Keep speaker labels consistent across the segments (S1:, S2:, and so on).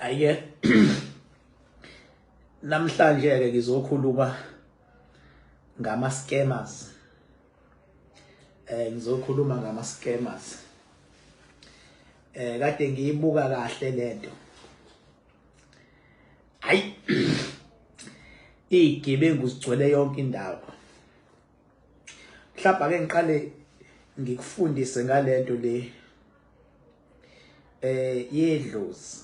S1: Ayike namhlanje ke ngizokhuluma ngama scammers. Ngizokhuluma ngama scammers. Kade ngiyibuka kahle lento. Hayi, izigebengu zigcwele yonke indawo. Mhlawumbe ake ngiqale ngikufundise ngalento le yedlozi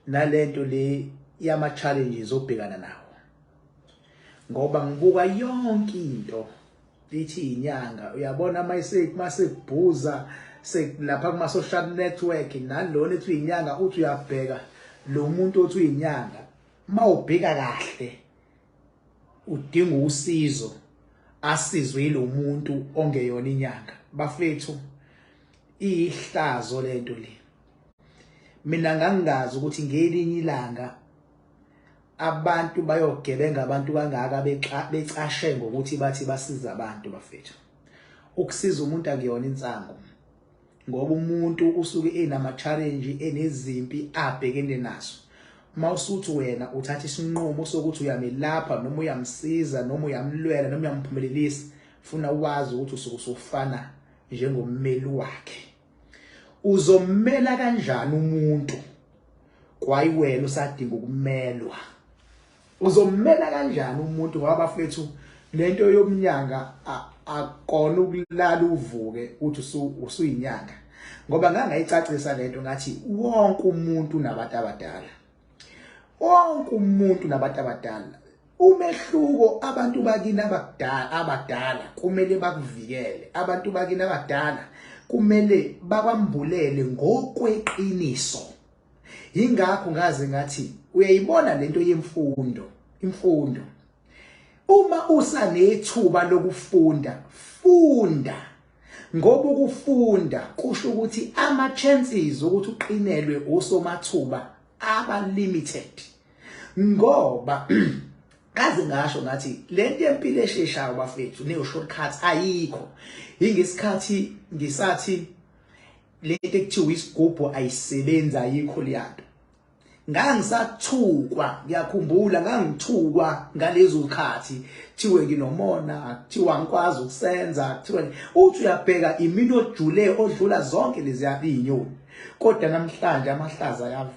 S1: nalento le yama challenges obhekana nawo, ngoba ngibuka yonke into ithi inyanga uyabona masebhuza lapha kuma social network nalona ethi inyanga, uthi uyabheka lo muntu othi uyinyanga, mawubheka kahle udinga usizo, asizwe yilomuntu ongeyona inyanga. Bafethu, ihlazo lento le. Mina ngangingazi ukuthi ngelinye ilanga abantu bayogebenga abantu kangaka becashe ngokuthi bathi basiza abantu. Bafethu, ukusiza umuntu akuyona insango, ngoba umuntu usuke enama challenge, enezimpi abhekene nazo. Mawusuthi wena uthatha isinqumo sokuthi uyamelapha noma uyamsiza noma uyamlwela noma uyamphumelelisa, funa wazi ukuthi usuke usufana njengommeli wakhe. Uzommela kanjani umuntu kwayi wena usadinga ukumelwa? Uzommela kanjani umuntu? Ngoba bafethu, lento yomnyanga akona ukulala uvuke uthi usuyinyanga, ngoba ngangayicacisa lento ngathi wonke umuntu unabantu abadala, wonke umuntu nabantu abadala. Umehluko, abantu bakini abadala, abadala kumele bakuvikele, abantu bakini abadala kumele bakwambulele ngokweqiniso. Ingakho ngaze ngathi uyayibona lento yemfundo, imfundo, uma usanethuba lokufunda, funda, ngoba ukufunda kusho ukuthi ama chances ukuthi uqinelwe osomathuba aba limited. Ngoba kaze ngasho ngathi lento yempilo esheshayo, bafethu, neyo shortcuts ayikho. Ingesikhathi ngisathi lento ekuthiwa isigubhu ayisebenzi, ayikho leyanto. Ngangisathukwa, ngiyakhumbula ngangithukwa ngalezo khathi, thiwe nginomona, kuthiwa ngikwazi ukusenza, kuthiwa uthi uyabheka imini ojule odlula zonke lezi izinyoni. Kodwa namhlanje amahlaza ayavela.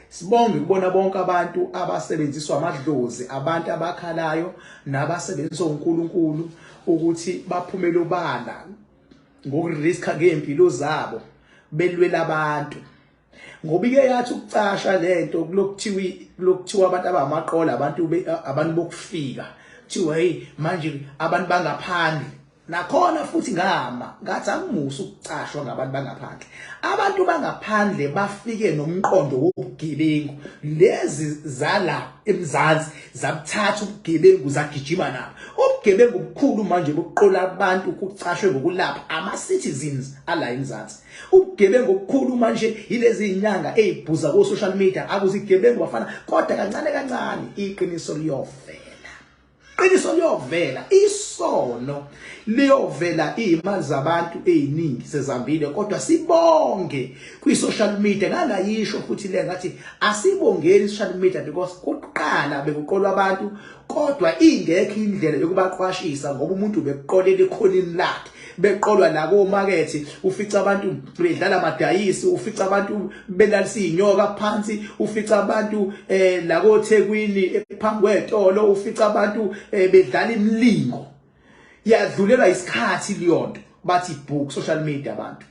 S1: Sibonge kubona bonke abantu abasebenziswa amadlozi, abantu abakhalayo nabasebenziswa uNkulunkulu ukuthi baphumele obala ngokuriska ngempilo zabo belwela abantu. Ngoba ike yathi ukucasha lento kulokuthiwa abantu abamaqola, abantu bokufika, kuthiwa hey, manje abantu bangaphandle nakhona futhi. Ngama ngathi akumusa ukucashwa ngabantu bangaphandle. Abantu bangaphandle bafike nomqondo wobugebengu, lezi zala eMzansi zabuthatha ubugebengu, zagijima nabo ubugebengu obukhulu. Manje bokuqola abantu kucashwe ngokulapha ama-citizens ala eMzansi. Ubugebengu obukhulu manje yilezi inyanga ezibhuza ko social media, akuzigebengu bafana. Kodwa kancane kancane iqiniso liyovela, qiniso liyovela, isono liyovela, izimali zabantu eziningi sezambile. Kodwa sibonge kwi-social media, ngangayisho futhi le ngathi asibongeni social media, because kuqala bekuqolwa abantu kodwa ingekho indlela yokubaqwashisa, ngoba umuntu bekuqolela ekhoneni lakhe, beqolwa la komakethe, ufica abantu bedlala amadayisi, ufica abantu belalisa inyoka phansi, ufica abantu la koThekwini phambi kwetolo, ufica abantu bedlala imilingo. Yadlulelwa isikhathi leyonto, bathi book social media abantu.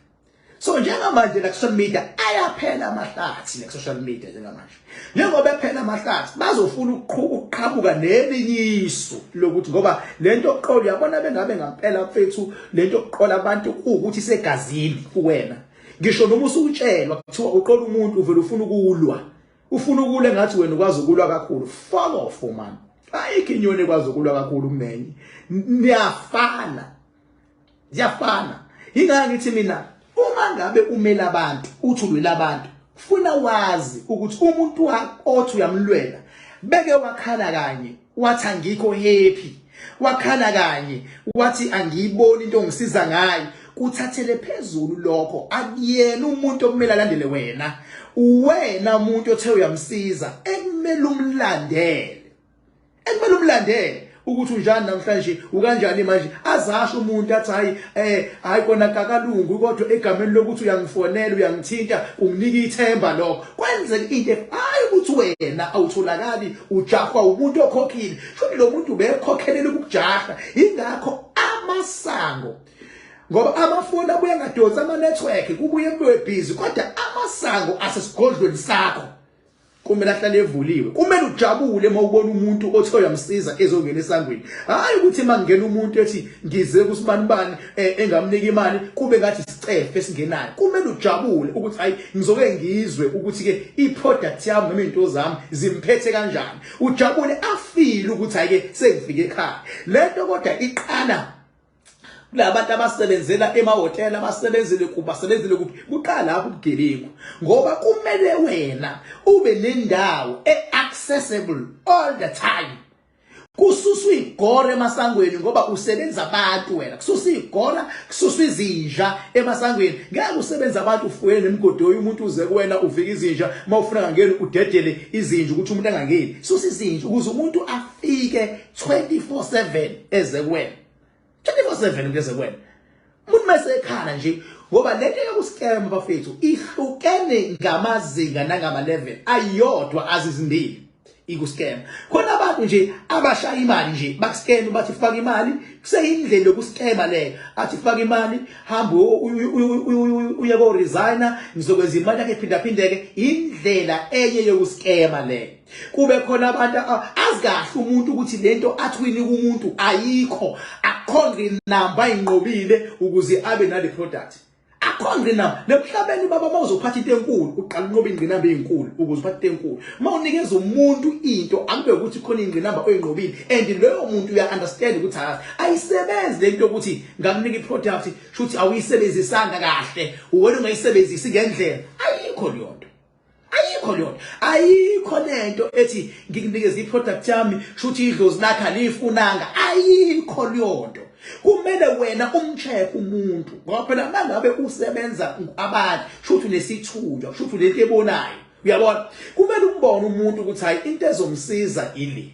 S1: So njengamanje la social media ayaphela amahlathi, la social media njengamanje, njengoba ephela amahlathi, bazofuna ukuqhamuka nelinye isu lokuthi, ngoba lento yokuqola, uyabona, bengabe ngampela mfethu lento yokuqola abantu kuwukuthi isegazini kuwena, ngisho noma usutshelwa kuthiwa uqola umuntu, uvela ufuna ukulwa, ufuna ukulwa ngathi wena ukwazi ukulwa kakhulu. Fuck off, man, ayikho inyoni ekwazi ukulwa kakhulu kunenye, niyafana, ziyafana. Ingaka ngithi mina, uma ngabe umela abantu, uthi ulwela abantu, funa wazi ukuthi umuntu othi uyamlwela beke wakhala kanye wathi angikho happy, wakhala kanye wathi angiyiboni into ongisiza ngayo. Kuthathele phezulu lokho, akuyena umuntu okumele alandele wena. Uwena umuntu othe uyamsiza ekumele umlandele. Ekumele umlandele ukuthi unjani namhlanje, ukanjani manje. Azasho umuntu athi hayi hayi kona kakalungu, kodwa egameni lokuthi uyangifonela uyangithinta kunginika ithemba lokho. Kwenzeka into hayi ukuthi wena awutholakali, ujahwa umuntu okhokhile. Futhi lo muntu ubekhokhelela ukukujaha. Ingakho amasango, ngoba amafoni abuye ngadonsi ama network, kubuye kube busy, kodwa amasango asesigodlweni sakho kumele ahlale evuliwe. Kumele ujabule uma ubona umuntu othe uyamsiza ezongena esangweni. Hayi ukuthi uma kungena umuntu ethi ngize kusibanibani engamnika imali kube ngathi isicefe esingenayo. Kumele ujabule ukuthi hayi ngizoke ngizwe ukuthi ke i-product yami noma izinto zami zimphethe kanjani. Ujabule afile ukuthi hayi ke sengifike ekhaya. Lento kodwa iqala kulabantu abasebenzela emahhotela, abasebenzele kuphi, basebenzele kuphi, kuqala lapho ubugebengu. Ngoba kumele wena ube nendawo e-accessible all the time. Kususwa igora emasangweni ngoba usebenza abantu wena. Kususwa igora, kususwa izinja emasangweni. Ngeke usebenza abantu ufuye nemigodoyi, umuntu uze kuwena uvika izinja, uma ufuna ngangeni udedele izinja ukuthi umuntu angangeni. Susa izinja ukuze umuntu afike 24/7 eze kuwena. 24/7 ngeze kuwena. Umuntu mase ekhala nje, ngoba lento yokuskema bafethu ihlukene ngamazinga nangama level, ayodwa azizimbili ikuskema. Khona abantu nje abashaya imali nje bakuskema, bathi faka imali, kuseyindlela yokuskema leyo. Athi faka imali, hamba uye ko resigner, ngizokwenza imali yakhe iphindaphindeke. Indlela enye yokuskema leyo. Kube khona abantu azi kahle umuntu ukuthi lento athi uyinika umuntu ayikho, akho ngqinamba ayinqobile ukuze abe nale product. Akho ngqinamba nemhlabeni baba. Uma uzophatha into enkulu uqala unqobe ingqinamba ezinkulu ukuze uphathe into enkulu. Uma unikeza umuntu into akube ukuthi khona ingqinamba oyinqobile, and loyo muntu uya understand ukuthi ayisebenzi lento ukuthi ngakunika iproduct shuthi awuyisebenzisanga kahle, wena ungayisebenzisi ngendlela. Ayikho leyo nto, ayikho leyo nto, ayikho lento ethi ngikunikeza iproduct yami shuthi idlozi lakhe alifunanga. Ayikho leyo nto. Kumele wena umcheck umuntu, ngoba phela mangabe usebenza abantu shuthi unesithunywa, shuthi unento ebonayo, uyabona. Kumele umbone umuntu ukuthi hayi into ezomsiza ile.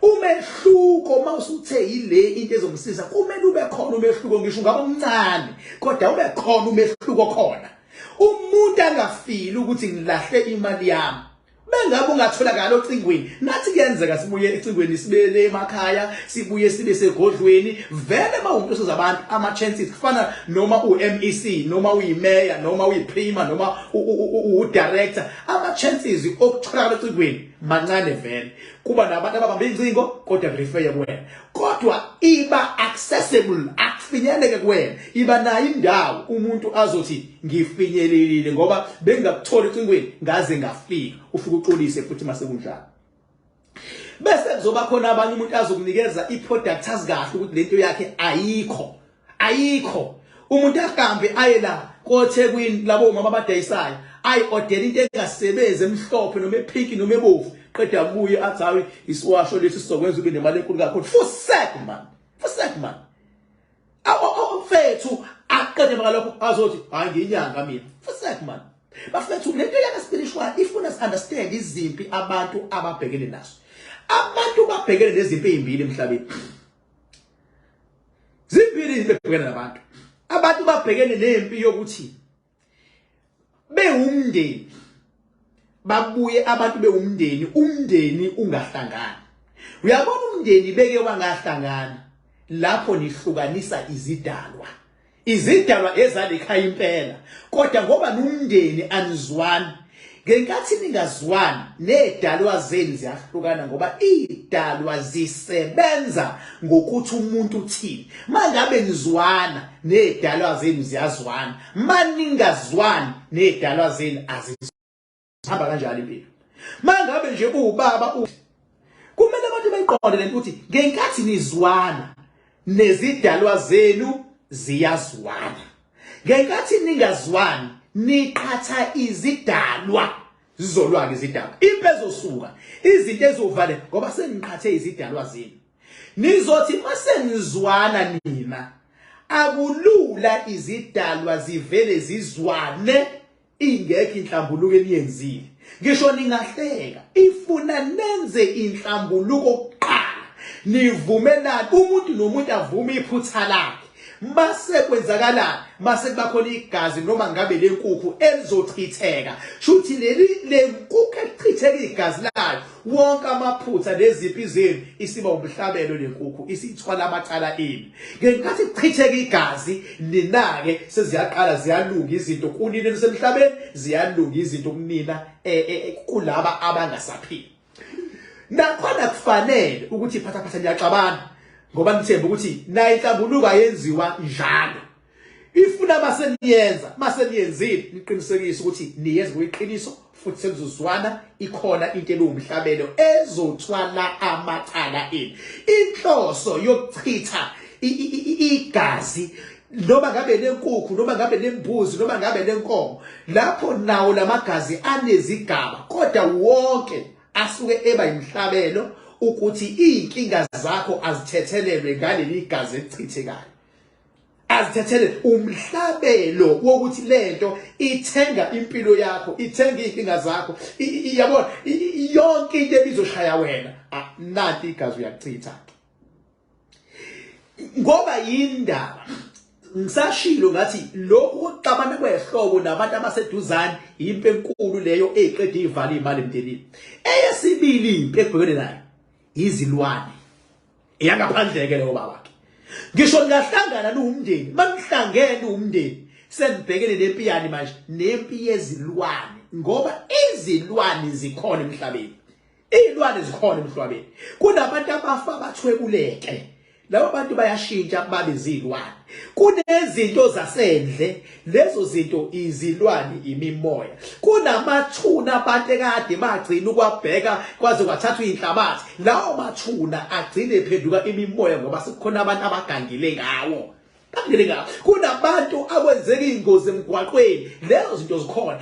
S1: Umehluko mawusuthe ile into ezomsiza, kumele ube khona umehluko, ngisho ungaba omncane kodwa ube khona umehluko khona. Umuntu angafili ukuthi ngilahle imali yami. Bengabe ungatholakala ocingweni, nathi kuyenzeka sibuye ecingweni sibele emakhaya, sibuye sibe segodlweni. Vele uma umuntu osiza abantu ama chances kufana noma u-MEC noma uyimeya noma uyiprima noma u-director, ama chances okutholakala ocingweni mancane. Vele kuba nabantu ababamba ingcingo kodwa refer kuwena, kodwa iba accessible, akufinyeleke kuwena. Iba nayo indawo umuntu azothi ngifinyelelile ngoba bengingakuthola ecingweni ngaze ngafika. Ufike uxolise futhi mase kunjalo. Bese kuzoba khona abanye umuntu azokunikeza iproduct azi kahle ukuthi lento yakhe ayikho, ayikho. Umuntu ahambe aye la koThekwini, labo mama abadayisayo, ayi-ordela into engasebenzi emhlophe noma epink noma ebovu, qeda abuye athi hayi isiwasho lesi sizokwenza ube nemali enkulu kakhulu. Fusek man, fusek man mfethu. Aqede ngalokho azothi hayi ngiyinyanga mina. Fusek man bafethu. Lento yaka spiritual ifuna si understand izimpi abantu ababhekene nazo. Abantu babhekene nezimpi ezimbili emhlabeni, zimbili izinto ebhekene nabantu. Abantu babhekene nempi yokuthi bewumndeni babuye abantu bewumndeni, umndeni ungahlangani. Uyabona, umndeni beke wangahlangana lapho nihlukanisa izidalwa, izidalwa ezalekhaya impela, kodwa ngoba nomndeni anizwani, ngenkathi ningazwani nedalwa zenu ziyahlukana, ngoba idalwa zisebenza ngokuthi umuntu uthini. Mangabe nizwana nedalwa zenu ziyazwana, maningazwani nedalwa zenu azihamba kanjalo impilo. Mangabe nje uwubaba, kumele abantu bayiqonde lento ukuthi ngenkathi nizwana nezidalwa zenu ziyazwana, ngenkathi ningazwani niqhatha izidalwa, zizolwa-ke izidalwa, impi ezosuka, izinto ezovale, ngoba seniqhathe izidalwa zenu. Nizothi mase nizwana nina. Akulula izidalwa zivele zizwane ingekho inhlambuluko eniyenzile. Ngisho ningahleka, ifuna nenze inhlambuluko kuqala. Nivumelane, umuntu nomuntu avume iphutha lakhe. Mase kwenzakalani? Mase kuba khona igazi noma ngabe lenkukhu elizochitheka. Shuthi leli lenkukhu elichitheka igazi layo, wonke amaphutha nezimpi zenu isiba umhlabelo lenkukhu isithwala amacala enu. Ngenkathi kuchitheka igazi nina-ke seziyaqala ziyalunga izinto kunina enisemhlabeni, ziyalunga izinto kunina kulaba abangasaphili. Nakhona kufanele ukuthi phathaphatha niyaxabana ngoba nithemba ukuthi nayo inhlambuluko ayenziwa njalo. Ifuna maseniyenza, maseniyenzile niqinisekise ukuthi niyenza kuyiqiniso futhi sekuzozwana ikhona into eluwumhlabelo ezothwala amacala enu. Inhloso yokuchitha igazi noma ngabe lenkukhu noma ngabe lembuzi noma ngabe lenkomo lapho nawo lamagazi anezigaba kodwa wonke asuke eba imhlabelo ukuthi izinkinga zakho azithethelelwe ngaleli gazi elichithekayo azithethele umhlabelo wokuthi lento ithenga impilo yakho ithenga izinkinga zakho yabona yonke into ebizoshaya wena nanti igazi uyakuchitha ngoba yindaba ngisashilo ngathi lokhu kuxabana kwehlobo nabantu abaseduzane impi enkulu leyo eyiqeda ivala imali emndenini. Eyesibili impi ekubhekene nayo izilwane eyangaphandle-ke leyo babakhe. Ngisho ningahlangana niwumndeni, manihlangene umndeni senibhekene nempi yani manje, nempi yezilwane ngoba izilwane zikhona emhlabeni. Izilwane zikhona emhlabeni. Kunabantu abafa bathwebuleke. Labo bantu bayashintsha babe zilwane. Kunezinto zasendle, lezo zinto izilwane imimoya. Kunamathuna abantu ekade bagcina ukwabheka kwaze kwathathwa inhlabathi. Lawo mathuna agcine ephenduka imimoya ngoba sekukhona abantu abagangile ngawo. Phambili ngapha kunabantu akwenzeka izingozi emgwaqweni, lezo zinto zikhona.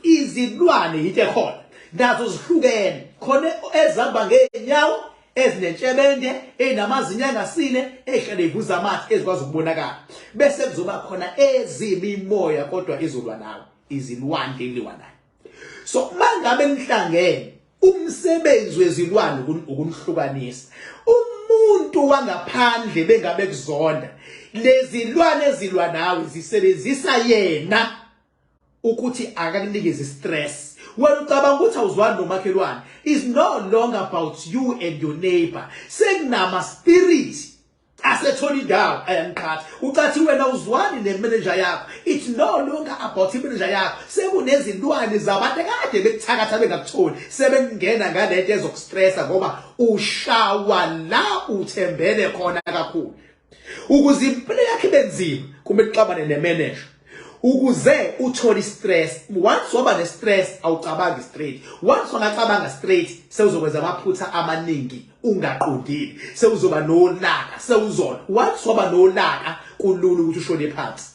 S1: Izilwane yinto ekhona nazo zihlukene, khona ezihamba ngeenyawo ezinentshebende ezinamazinyo angasile ezihlale ivuza amathe ezikwazi ukubonakala, bese kuzoba khona ezimimoya kodwa izolwa nawe, izilwane eliwa nayo. So mangabe nihlangene umsebenzi wezilwane ukunihlukanisa. Umuntu wangaphandle bengabe kuzonda, lezilwane ezilwa nawe zisebenzisa yena ukuthi akakunikeze stress. Wena ucabanga ukuthi awuzwani nomakhelwane. Is no longer about you and your neighbor. Sekunama spirit asethola indawo ayamqhatha. Ucathi wena uzwani nemanager yakho. It's no longer about imanager yakho. Sekunezilwane zabantu ekade bekuthakatha bengakutholi, sebengena ngalento ezokustressa ngoba ushawa la uthembele khona kakhulu. Ukuze impilo yakho ibe nzima kumele uxabane nemanager ukuze uthole istress. Once waba nestress awucabangi straight. Once wangacabanga straight sewuzokwenza amaphutha amaningi ungaqondile, sewuzoba nolaka, sewuzona. Once waba nolaka kulula ukuthi ushone phansi.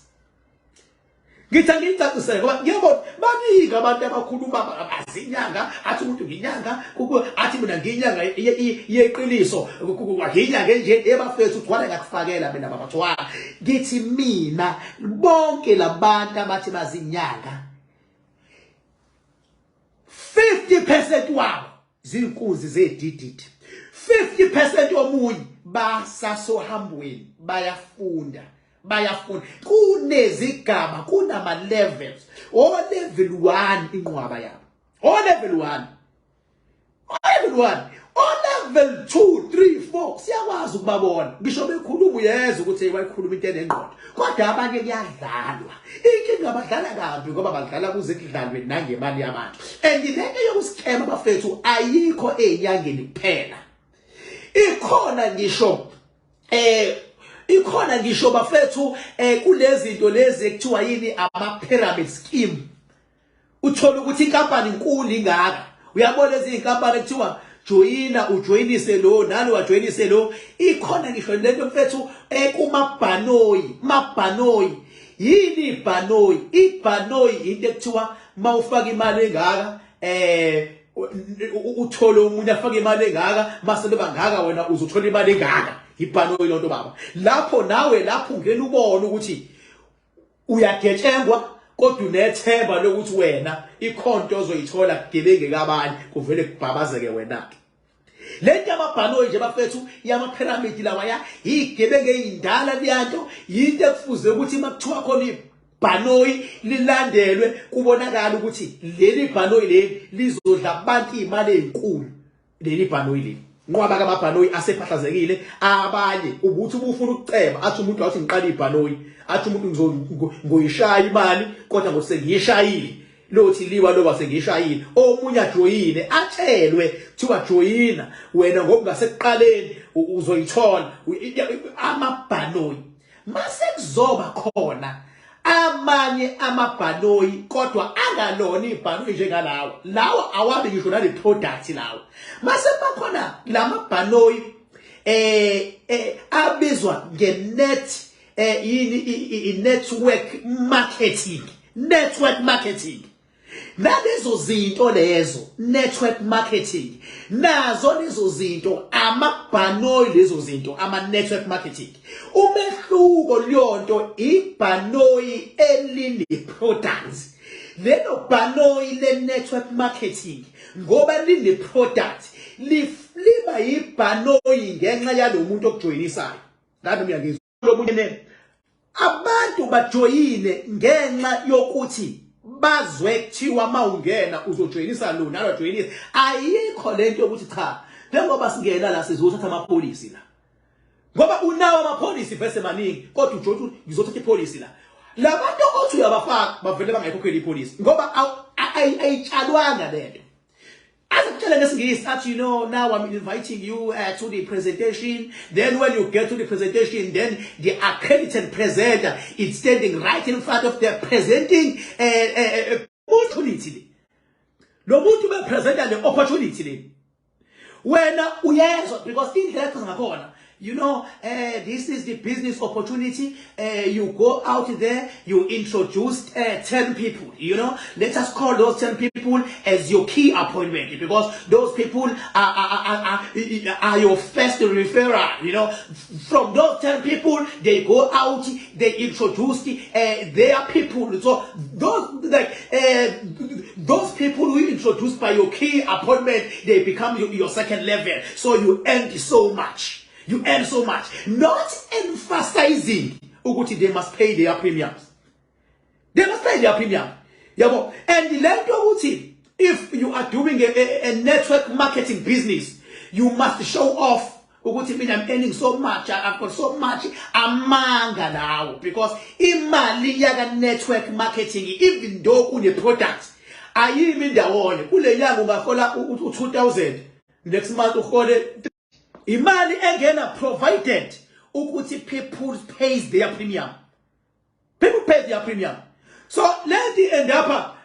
S1: Ngithi angiyicacisele ngoba ngiyabona baningi abantu abakhuluma abazinyanga, athi umuntu nginyanga, athi mina nginyanga yeqiniso, nginyanga nje ebafethu ugcwala ngakufakela mina baba gcwala. Ngithi mina bonke labantu abathi bazinyanga 50% wabo zinkunzi zedididi, 50% omunye basasohambweni bayafunda, bayafunda. Kunezigaba, kunama levels. O level 1 inqwaba yabo, o level 1, o level 1, o level 2, 3, 4 siyakwazi ukubabona ngisho bekhuluma uyezwa ukuthi wayikhuluma into enengqondo, kodwa abanye kuyadlalwa. Inkinga badlala kabi ngoba badlala kuze kudlalwe nangemali yabantu. And lento yokusikhema bafethu ayikho ezinyangeni kuphela, ikhona ngisho ikhona ngisho bafethu kulezinto lezi ekuthiwa yini ama pyramid scheme. Uthola ukuthi inkampani inkulu ingaka, uyabona ezinye inkampani ekuthiwa joyina ujoyinise lo nalo wajoyinise lo. Ikhona ngisho lento mfethu ekumabhanoyi. Mabhanoyi yini ibhanoyi? Ibhanoyi into ekuthiwa mawufaka imali engaka uthole omunye afake imali engaka, mase beba ngaka wena uzothola imali engaka. Ibhanoyi lonto baba. Lapho nawe lapho ungena ubone ukuthi uyagetshengwa kodwa unethemba lokuthi wena ikhonto ozoyithola kugebenge kabanye kuvele kubhabazeke wena ke. Lento yamabhanoyi nje bafethu yamaphiramidi lawa ya igebengu eyindala leyanto yinto ekufuze ukuthi makuthiwa khona ibhanoyi lilandelwe kubonakala ukuthi leli bhanoyi leli lizodla abantu imali ezinkulu leli bhanoyi leli nqwaba kamabhanoyi asephahlazekile abanye ubuthi ubufuna ukuceba athi umuntu wathi ngiqala ibhanoyi athi umuntu ngoyishaya imali kodwa ngosengiyishayile lothi liwa loba sengishayile omunye ajoyine atshelwe kuthiwa joyina wena ngoba ngasekuqaleni uzoyithola amabhanoyi mase kuzoba khona amanye amabhanoyi kodwa angalona ibhanoyi njengalawa lawa awabi ngisho nale product lawa mase bakhona lamabhanoyi abizwa ngenet yini i-network marketing, network marketing. Nalezo zinto lezo network marketing, nazo lezo zinto amabhanoyi, lezo zinto ama network marketing. Umehluko leyonto ibhanoyi eline product. Lelo bhanoyi le network marketing ngoba line product liba yibhanoyi ngenxa yalomuntu okujoyinisayo. Ngabe uyangizwa? Lomunye ne abantu bajoyine ngenxa yokuthi bazwe kuthiwa mawungena uzojoyinisa lo nalo joyinisa. Ayikho lento yokuthi cha njengoba singena la sizothatha amapholisi la, ngoba unawo amapholisi vese maningi, kodwa ujoyina ukuthi ngizothatha ipholisi la. Labantu othi uyabafaka bavele bangayikhokheli ipholisi ngoba ayitshalwanga lento. Azikutshele ngesingisi athi, you know, now I'm inviting you to the presentation. Then when you get to the presentation, then the accredited presenter is standing right in front of the presenting opportunity le. Lo muntu be presenta le opportunity le, wena uyezwa because indlela echaza ngakhona, you know, this is the business opportunity. You go out there, you introduce 10 people, you know. Let us call those 10 people as your key appointment because those people are your first referral. From those 10 people, they go out, they introduce their people. So those like those people who you introduced by your key appointment, they become your second level. So you earn so much. You earn so much. Not emphasizing ukuthi they must pay their premiums. They must pay their premium. Yabo. And lento ukuthi if you are doing a network marketing business, you must show off ukuthi mina I'm earning so much, I've got so much. Amanga lawo, because imali yaka network marketing, even though kune product, ayimi ndawonye. Kule nyanga ungahola u2000, next month uhole imali engena, provided ukuthi people pays their premium. People pay their premium. So lento end up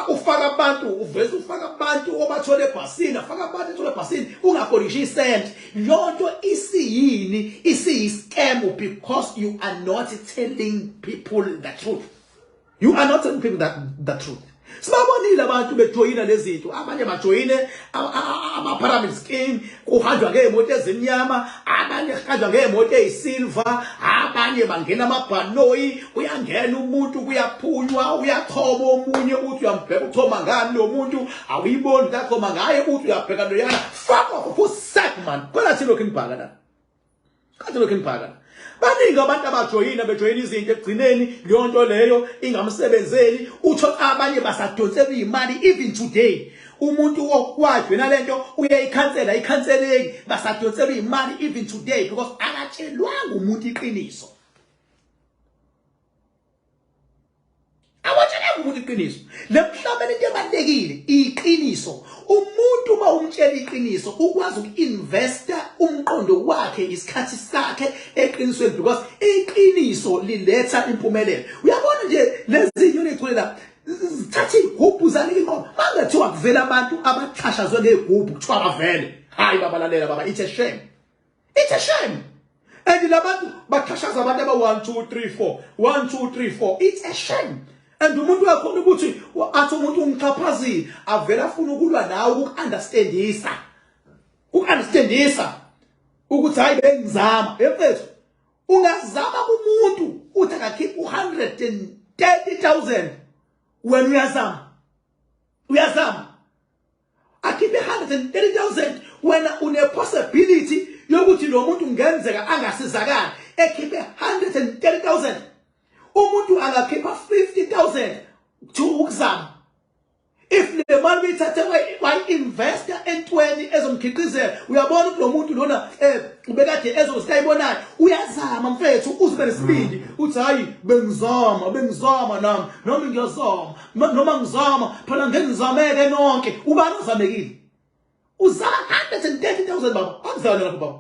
S1: ufaka abantu, uveze ufaka abantu obathole ebhasini, afaka abantu ethole ebhasini, ungaholisha isent. Lonto isiyini? Isiyi-scam because you are not telling people the truth. You are not telling people that the truth. Sibabonile abantu bejoyina lezi zinto, abanye bajoyine ama-pyramid scheme, kuhanjwa ngey'moto ezimnyama, abanye kuhanjwa ngey'moto eyisilva, abanye bangena amabhanoyi, uyangena umuntu kuyaphunywa, uyachoma omunye, uthi uyambheka uchoma ngani lo muntu, awuyiboni ukuthi achoma ngaye, uthi uyabheka loyana. Fuck off, fusek man, kwelathi lokhu ngibhaka la. Kade lokhu ngibhaka. Baningi abantu abajoyina, bejoyina izinto, ekugcineni leyo nto leyo ingamsebenzeli. Utho abanye basadonsela imali even today. Umuntu okwajwena lento uyayikhansela, ikhanseleki, basadonsela imali even today because akatshelwanga umuntu iqiniso. Awatshelanga umuntu iqiniso. Lemhlabeni into ebalekile iqiniso. Umuntu uma umtshela iqiniso ukwazi uku-investa umqondo wakhe, isikhathi sakhe eqinisweni, because iqiniso liletha impumelelo. Uyabona nje lezi nyoni ezigcwele la zithatha igubhu zanika inqobo. Mangathiwa kuvela abantu abaxhashazwe ngegubhu kuthiwa bavele. Hayi baba, lalela baba, it's a shame. It's a shame. And labantu baxhashaza abantu aba 1 2 3 4 1 2 3 4. It's a shame. And umuntu uyakhona ukuthi athi umuntu ungixhaphazile, avela afuna ukulwa nawe, uku-understandisa. Uku-understandisa. Ukuthi hayi bengizama mfethu, ungazama kumuntu uthi akakhiphe u-130,000, wena uyazama, uyazama akhiphe 130,000, wena une possibility yokuthi lo muntu kungenzeka angasizakali ekhiphe 130,000. Umuntu angakhipha 50,000 to ukuzama. If le mali uyithathe wayi-investa entweni ezomkhiqizela, uyabona ukuthi lo muntu lona ubekade ezozikayibonayo, uyazama mfethu, uzibe nesibindi uthi hayi bengizama, bengizama nami, noma ngiyazama, noma ngizama phela ngeke ngizameke nonke. Ubani ozamekile? Uzama 130,000 baba, akuzanywa lapho baba,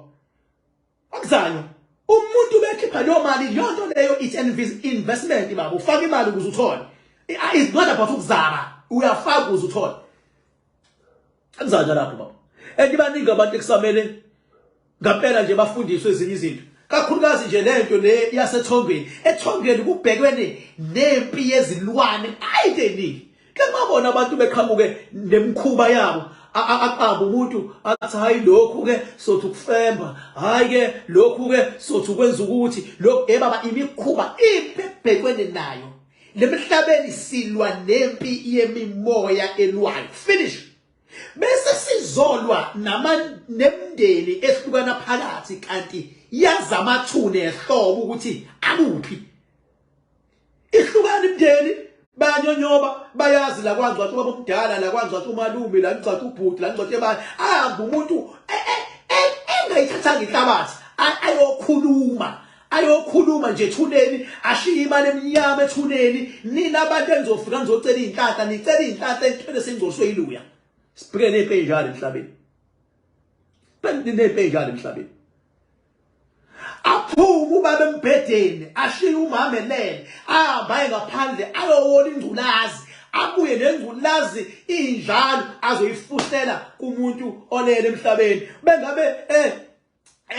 S1: akuzanywa. Umuntu bekhipha leyo mali, leyo nto leyo it's an investment baba, ufaka imali ukuze uthole. It's not about ukuzama, uyafaka ukuze uthole. Akuzanywa lapho baba. And baningi abantu ekusamele ngampela nje bafundiswe ezinye izinto, kakhulukazi nje lento le yasethongweni. Ethongweni kubhekene nempi yezilwane, ayike eningi. Ke babona abantu beqhamuke nemikhuba yabo, aqamba umuntu athi hayi lokhu ke sothi ukufemba, hayi ke lokhu ke sothi ukwenza ukuthi lokhu. Baba, imikhuba impi ebhekene nayo lemhlabeni, silwa nempi yemimoya elwayo, finish. Bese sizolwa nama nemndeni ehlukana phakathi, kanti yazamathune ehlobo ukuthi akuphi ihlukana imndeni, bayanyonyoba, bayazi la kwangcwatshwa ubaba omdala, la kwangcwatshwa umalume, la ngcwatshwa ubhuti, la ngcwatshwa ebani. Ahamba umuntu engayithathanga inhlabathi, ayokhuluma, ayokhuluma nje ethuneni, ashiye imali emnyama ethuneni. Nina abantu enizofika nizocela iy'nhlanhla, nicela iy'nhlanhla entweni esengcoliswe yiluya. Sibhekene ney'mpi ey'njalo emhlabeni, sibhekene ney'mpi ey'njalo emhlabeni. Aphume ubaba embhedeni, ashiye umama elele, ahambe aye ngaphandle ayowola ingculazi, abuye nengculazi injalo, azoyifuhlela kumuntu olele emhlabeni. Bengabe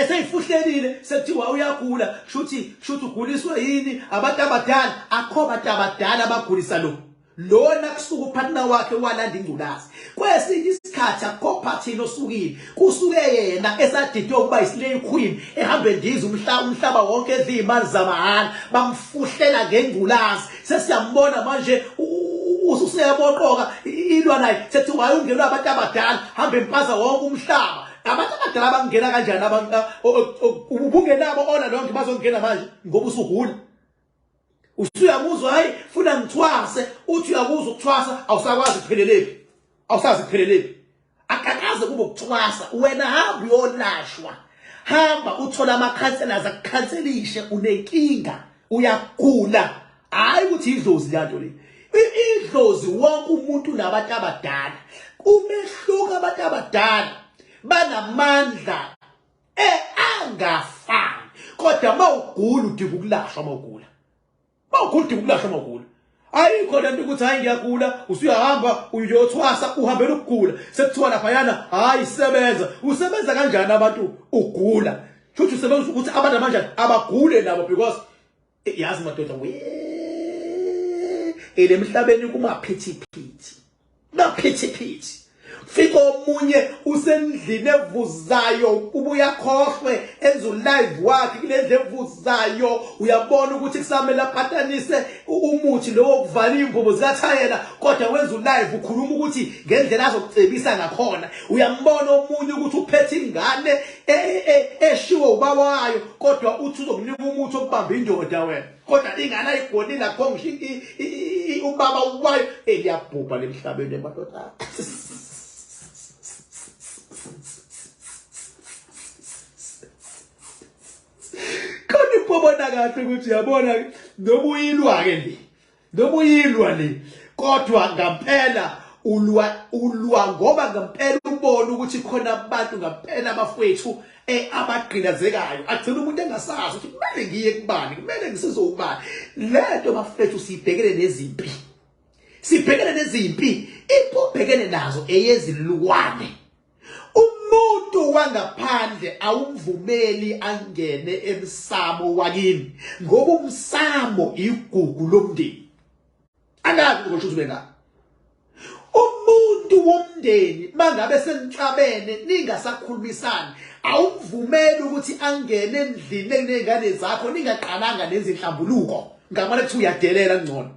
S1: eseyifuhlelile sekuthiwa uyagula, shuthi shuthi uguliswa yini? Abantu abadala, akho abantu abadala abagulisa lo lona, kusuka upartner wakhe walanda ingculazi. Kwesinye isikhathi akukho phathini osukile, kusuke yena esadidwe ukuba islay queen, ehambe ndiza umhlaba wonke, edla iy'mali zamahhala, bamfuhlela ngengculazi. Sesiyambona manje ususeyaboqoka, ilwa naye, sekuthiwa hayi ungenwe abantu abadala, hambe empaza wonke umhlaba. Abantu abadala bangena kanjani? Abantu ubungenabo ona lonke bazongena manje ngoba usugula, usuyamuzwa, hayi funa ngithwase, uthi uyakuzwa ukuthwasa, awusakwazi kuphelelepi, awusazi kuphelelepi, akakaze kube ukuthwasa. Wena hamba uyolashwa, hamba uthola ama-counselors akukhanselishe, unenkinga, uyagula. Hayi ukuthi idlozi leyanto le, idlozi wonke umuntu unabantu abadala. Umehluko, abantu abadala banamandla angafani, kodwa mawugula udinga ukulashwa, mawugula, mawugula udinga ukulashwa, mawugula. Ayikho lento ukuthi hayi ngiyagula, usuyahamba uyothwasa, uhambela ukugula, sekuthiwa laphayana hayi sebenza. Usebenza kanjani abantu ugula? Futhi usebenza ukuthi abantu abanjani abagule nabo, because yazi madoda, we elemhlabeni kumaphithiphithi, maphithiphithi. Fika omunye usendlini evuzayo, ubuya khohlwe, enza ulive wakhe kule ndlu evuzayo. Uyabona ukuthi kusamele apatanise umuthi lo wokuvala iy'mbobo zikathayela, kodwa wenza ulive ukhuluma ukuthi ngendlela azokucebisa ngakhona. Uyambona omunye ukuthi uphethe ingane eshiwo ubaba wayo, kodwa uthi uzokunika umuthi okubamba indoda wena, kodwa ingane ayigonile, akho ngisho ubaba wayo. Eliyabhubha lemhlabeni madoda. Khona ibobona kahle ukuthi uyabona noma uyilwa ke le, noma uyilwa le, kodwa ngampela ulwa, ulwa ngoba ngempela ubona ukuthi khona abantu ngempela abafowethu abagqilazekayo, agcina umuntu engasazi ukuthi kumele ngiye kubani, kumele ngisize ubani. Lento bafethu sibhekene nezimpi, sibhekene nezimpi, impi obhekene nazo eyezilwane. Umuntu wangaphandle awumvumeli angene emsamo wakini, ngoba umsamo igugu lomndeni. Angazi ukuthi ube ngaphi umuntu. Umuntu womndeni mangabe senixabene ningasakhulumisani awumvumeli ukuthi angene endlini enezingane zakho ningaqalanga nezinhlambuluko ngamane kuthi uyadelela ngcono.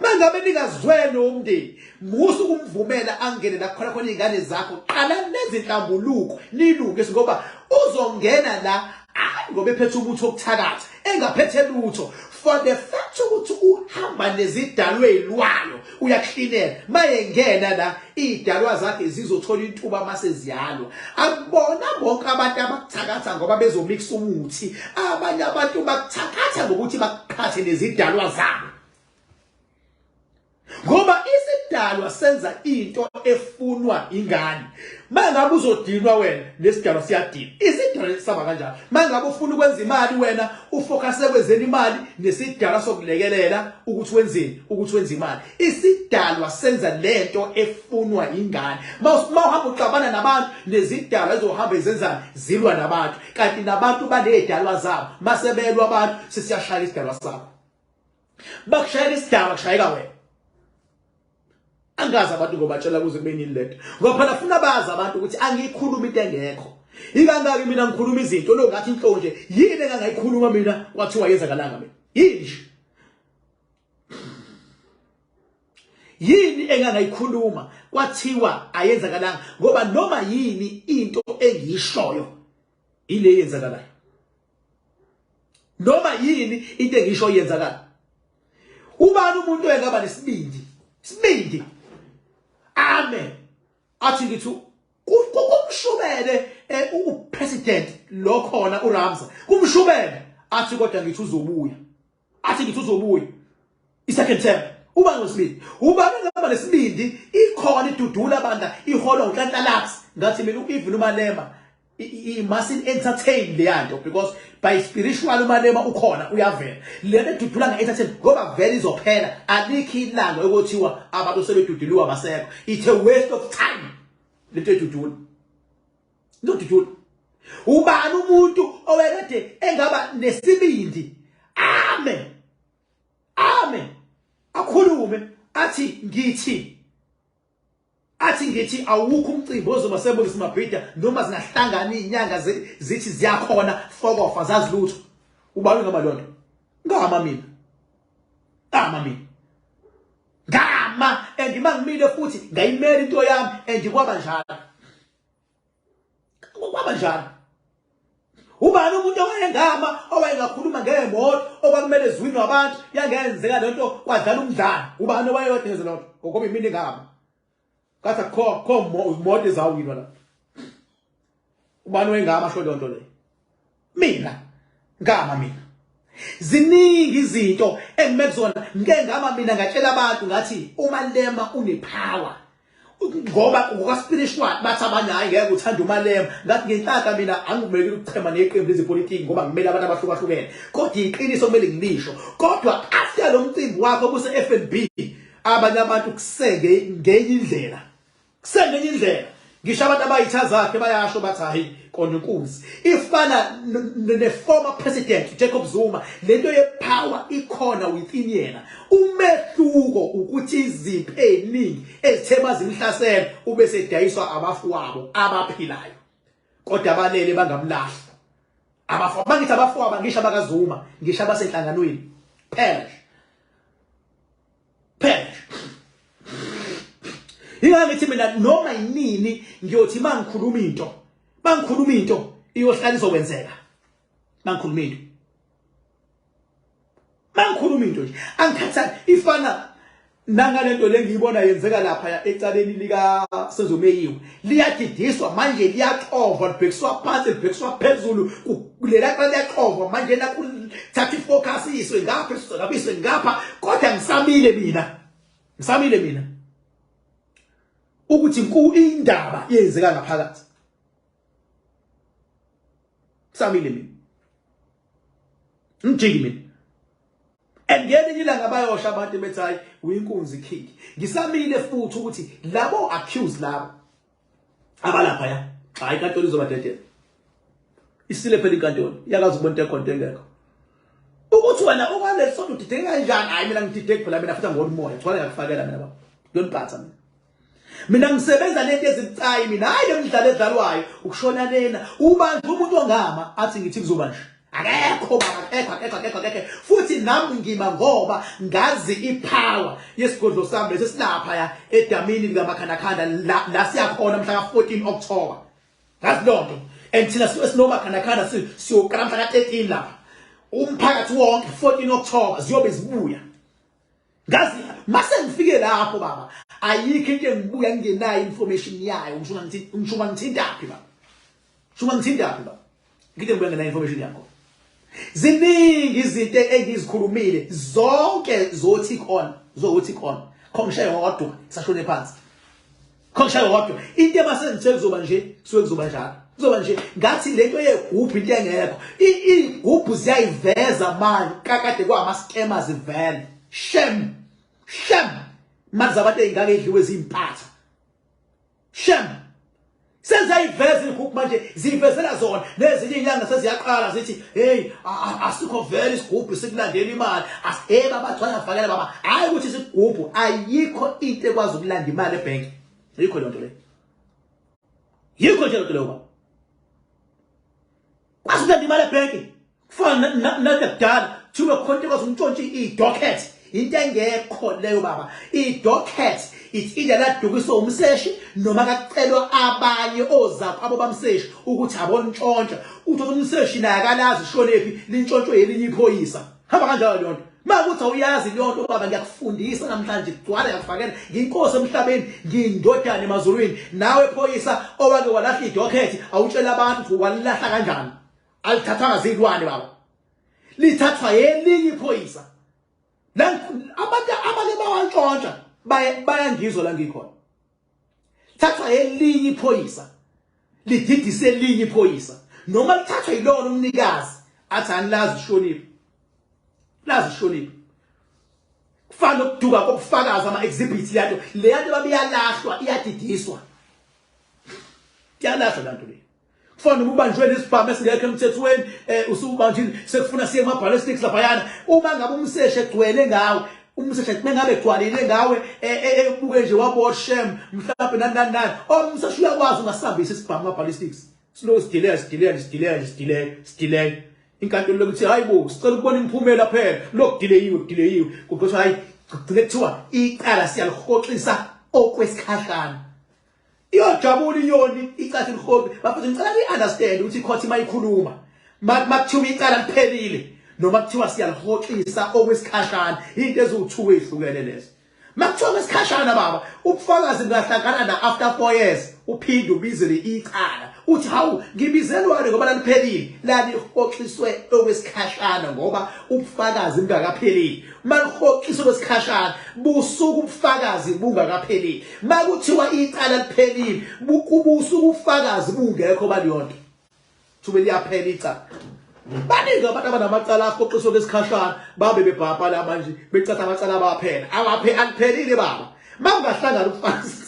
S1: Mangabe ningazwene umndeni musa ukumvumela angene la khona khona izingane zakho qala nezinhlambuluko nilunge ngoba uzongena la hayi ngoba ephethe umuthi wokuthakatha engaphethe lutho for the fact ukuthi uhamba nezidalwe ezilwayo uyakuhlinela mayengena la idalwa zakhe zizothola intuba mase ziyalwa akubona bonke abantu abakuthakatha ngoba bezomix umuthi abanye abantu bakuthakatha ngokuthi bakuqhathe nezidalwa zabo ngoba isidalwa senza into efunwa ingane mangabe uzodinwa wena nesidalwa siyadina isidalwa saba kanjalo mangabe ufuna ukwenza imali wena ufocus ekwenzeni imali nesidalwa sokulekelela ukuthi wenzeni ukuthi wenze imali isidalwa senza lento efunwa ingane mawuhamba uxabana nabantu nezidalwa ezohamba izenzani zilwa nabantu kanti nabantu banezidalwa zabo masebelwa abantu sesiyashaya isidalwa sabo bakushayela isidalwa kushayeka wena angazi abantu ngobatshela kuze kube nini lento ngoba phela funa bazi abantu ukuthi angiyikhuluma into engekho ikangaki mina ngikhuluma izinto lo ngathi inhloko nje yini engangayikhuluma mina kwathiwa yenzakalanga mina yini nje yini engangayikhuluma kwathiwa ayenzakalanga ngoba noma yini into engiyishoyo ile yenzakalayo noma yini into engisho yenzakala ubani umuntu engaba nesibindi sibindi ame athi ngithi kumshubele eh, upresident lo khona uRamza kumshubele athi kodwa ngithi uzobuya athi ngithi uzobuya i-second term uba nesibindi uba ngaba nesibindi ikhona idudula bandla iholwa uNhlanhla Lux ngathi mina even uMalema i must entertain leyanto because by spiritual uMalema ukhona uyavela lento edudula nge-entertain ngoba vele izophela alikho ilanga ekuthiwa abantu sebeduduliwe basekho it's a waste of time lento edudula Nodudula. Ubani umuntu owekade engaba nesibindi ame ame akhulume athi ngithi athi ngithi awukho umcimbi ozoba sebonisa mabhida noma zingahlangana izinyanga zithi ziyakhona fokofa zazi lutho ubani ngaba lonto ngama mina ngama mina ngama and mangimile futhi ngayimela into yami and kwaba njalo kwaba njalo ubani umuntu owayengama owayengakhuluma ngemoto okwakumele zwinwe abantu yangenzeka lento kwadlala umdlalo ubani owayeyodeza lonto ngokuba imini ngama kathi akho kho moto ezawinwa la ubani wayengama sho lonto leyo mina ngama mina ziningi izinto engime kuzona ngike ngama mina ngatshela abantu ngathi umalema unepower ngoba ngoka-spiritual bathi abanye hhayi ngeke uthande umalema ngathi ngenhlaka mina angivumelekile ukuchema neqembu lezepolitiki ngoba ngimele abantu abahlukahlukene kodwa iqiniso kumele ngilisho kodwa after lo mcimbi wakho kuse-f n b abanye abantu kusenge ngenye indlela Kusengenye indlela ngisho abantu abayitha zakhe bayasho bathi hayi kona inkunzi ifana ne-former president Jacob Zuma lento ye-power ikhona within yena umehluko ukuthi izimpi eziningi ezithe bazimhlasela ube sedayiswa abafowabo abaphilayo kodwa abalele bangamlahla abafowabo bangithi abafowabo ngisho abakaZuma ngisho abasenhlanganweni phela nje phela ingeke ngithi mina noma yinini ngiyothi mangikhuluma into mangikhuluma into iyohlala izokwenzeka mangikhuluma into mangikhuluma into nje angikhathali ifana nangalento le ngiyibona yenzeka lapha ecaleni lika Senzomeyiwe liyadidiswa manje liyaxovwa libhekiswa phansi libhekiswa phezulu lela cala liyaxovwa manje nakuthatha ifocus iswe ngapha iswe ngapha kodwa ngisamile mina ngisamile mina ukuthi nku indaba yenzeka ngaphakathi samile mina ngijiki mina and ngelinye ilanga bayosha abantu bethi hayi uyinkunzi king ngisamile futhi ukuthi labo accused labo abalapha ya hayi inkantolo izobadedela isile phela inkantolo iyakazi ukubona into ekhona into engekho ukuthi wena ukwaleli sonto udideke kanjani hayi mina ngidideke phela mina futhi angona umoya gcwala ngiyakufakela mina baba ngiyoniphatha mina Mina ngisebenza lento ezibucayi mina, hayi le midlalo edlalwayo ukushona lena. Ubantu umuntu ongama athi ngithi kuzoba nje. Akekho baba, akekho, akekho, akekho, akekho. Futhi nami ngima ngoba ngazi ipower yesigodlo sami lesi silapha ya edamini likaMakhanakhanda la, la siyakhona mhla ka-14 October. Ngazi lonto. And thina esinoMakhanakhanda siyoqala mhla ka-13 lapha. Umphakathi wonke 14 October ziyobe zibuya. Ngazi mase ngifike lapho baba, ayikho into engibuya ngingenayo information yayo. Ngisho ngithi ngisho ngithintaphi baba, ngisho ngithintaphi baba, ngide ngibuya ngenayo information yakho. Ziningi izinto engizikhulumile zonke zothi khona, zokuthi khona khongishe yodwa sashone phansi, khongishe yodwa into emase ngithe kuzoba nje, kusuke kuzoba njalo, kuzoba nje. Ngathi lento yegubhu into engekho, igubhu ziyayiveza manje kakade kwama scammers vele. Shame, shame, manje zabantu ezingake idliwe zimpatha. Shame, seziyayiveza igubhu manje, ziyivezela zona. Nezinye inyanga seziyaqala zithi hey, asikho vele isigubhu sikulandela imali. Hey baba, gcwala fakela baba, hayi ukuthi isigubhu, ayikho into ekwazi ukulanda imali ebhenki. Yikho le nto le, yikho nje le nto leyo baba, kwazi ukulanda imali ebhenki. Kufana nade kudala kuthiwe khona into ekwazi ukuntshontsha i-docket, into engekho leyo baba. I-docket it's either ladukiswa umseshi noma kakucelwa abanye ozakwabo bamseshi ukuthi abontshontsha. Uthola umseshi naye akalazi ishonephi, lintshontshwe yelinye iphoyisa. Hamba kanjalo leyo nto. Makuthi awuyazi leyo nto baba, ngiyakufundisa namhlanje, gcwala ngiyakufakela. Ngiyinkosi emhlabeni, ngiyindodana emazulwini. Nawe phoyisa owake walahla i-docket, awutshela abantu ukuthi walilahla kanjani. Alithathwanga zilwane baba, lithathwa yelinye iphoyisa. Abantu abake bawantshontsha bayangizwa la ngikhona. Thathwa elinye iphoyisa, lididise elinye iphoyisa, noma lithathwa yilona umnikazi athi anilazi ushoniphi, lazi ushoniphi. Kufana nokuduka kobufakazi, ama-exhibit, leyanto leyanto babeyalahlwa, iyadidiswa, iyalahlwa leyanto leyo. Kufana noma ubanjwe nesibhamu esingekho emthethweni, usubanjile, sekufuna siye kuma-ballistics laphayana. Uma ngabe umseshi egcwele ngawe, umseshi mengabe egcwalile ngawe, ebuke nje waboshem mhlawumbe nani nani nani, umseshi uyakwazi ungasihambisa isibhamu kuma-ballistics, siloku sidileya sidileya sidileya sidileya sidileya. Inkantolo lokuthi hayi bo, sicela ukubona imiphumela phela, lokhu dileyiwe kudileyiwe, kugcotshwa hayi, kugcine kuthiwa icala siyalihoxisa okwesikhashana. Iyojabula inyoni icathi lihobi bafethu. Ngicela ni-understand ukuthi icourt mayikhuluma, makuthiwa icala liphelile noma kuthiwa siyalihoxisa okwesikhashana, into eziwu-2 ezihlukene lezo. Makuthiwa kwesikhashana baba, ubufakazi bungahlangana na after 4 years uphinde ubizele icala, uthi hawu, ngibizelwane ngoba laliphelile. Lalihoxiswe okwesikhashana ngoba ubufakazi bungakaphelile. Malihoxiswe kwesikhashana busuku ubufakazi bungakaphelile. Makuthiwa icala liphelile, busuku ubufakazi bungekho baliyonto, thube liyaphela icala. Baningi abantu abanamacala ahoxiswe kwesikhashana, babe bebhabha la manje becatha amacala abaphela awaphe, aliphelile baba. Makungahlangana ubufakazi,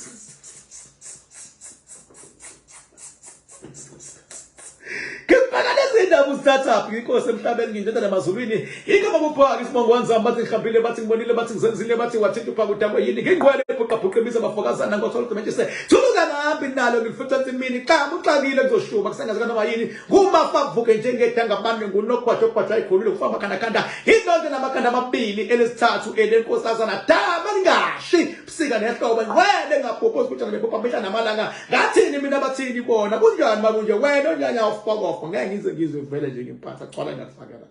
S1: ngibheka lezi ndaba uzithathaphi? Nginkosi emhlabeni, ngindodana emazulwini. Ingoma buphaka isibongo wanzami, bathi ngihambile, bathi ngibonile, bathi ngizenzile, bathi wathinta uphaka udakwe yini. Ngingqwele bhuqa bhuqa ibiza abafokazana ngothola ucimentshise thuluka ngahambi nalo ngilifica ensimini xamu uxakile kuzoshuba kusengazi kanoma yini. Ngumafa vuke njengedanga bami, ngunogwaja ogwaja ikhulule kufa amakhandakhanda inonke namakhanda amabili elesithathu elenkosazana dama lingashi busika nehlobo ngcwele ngabhubha ukuthi ngibhubha mihla namalanga. Ngathini mina, bathini bona, kunjani makunje wena onyanya ufokofo, ngeke ngize ngizwe vele nje ngimphatha gcwala ngiyakufakela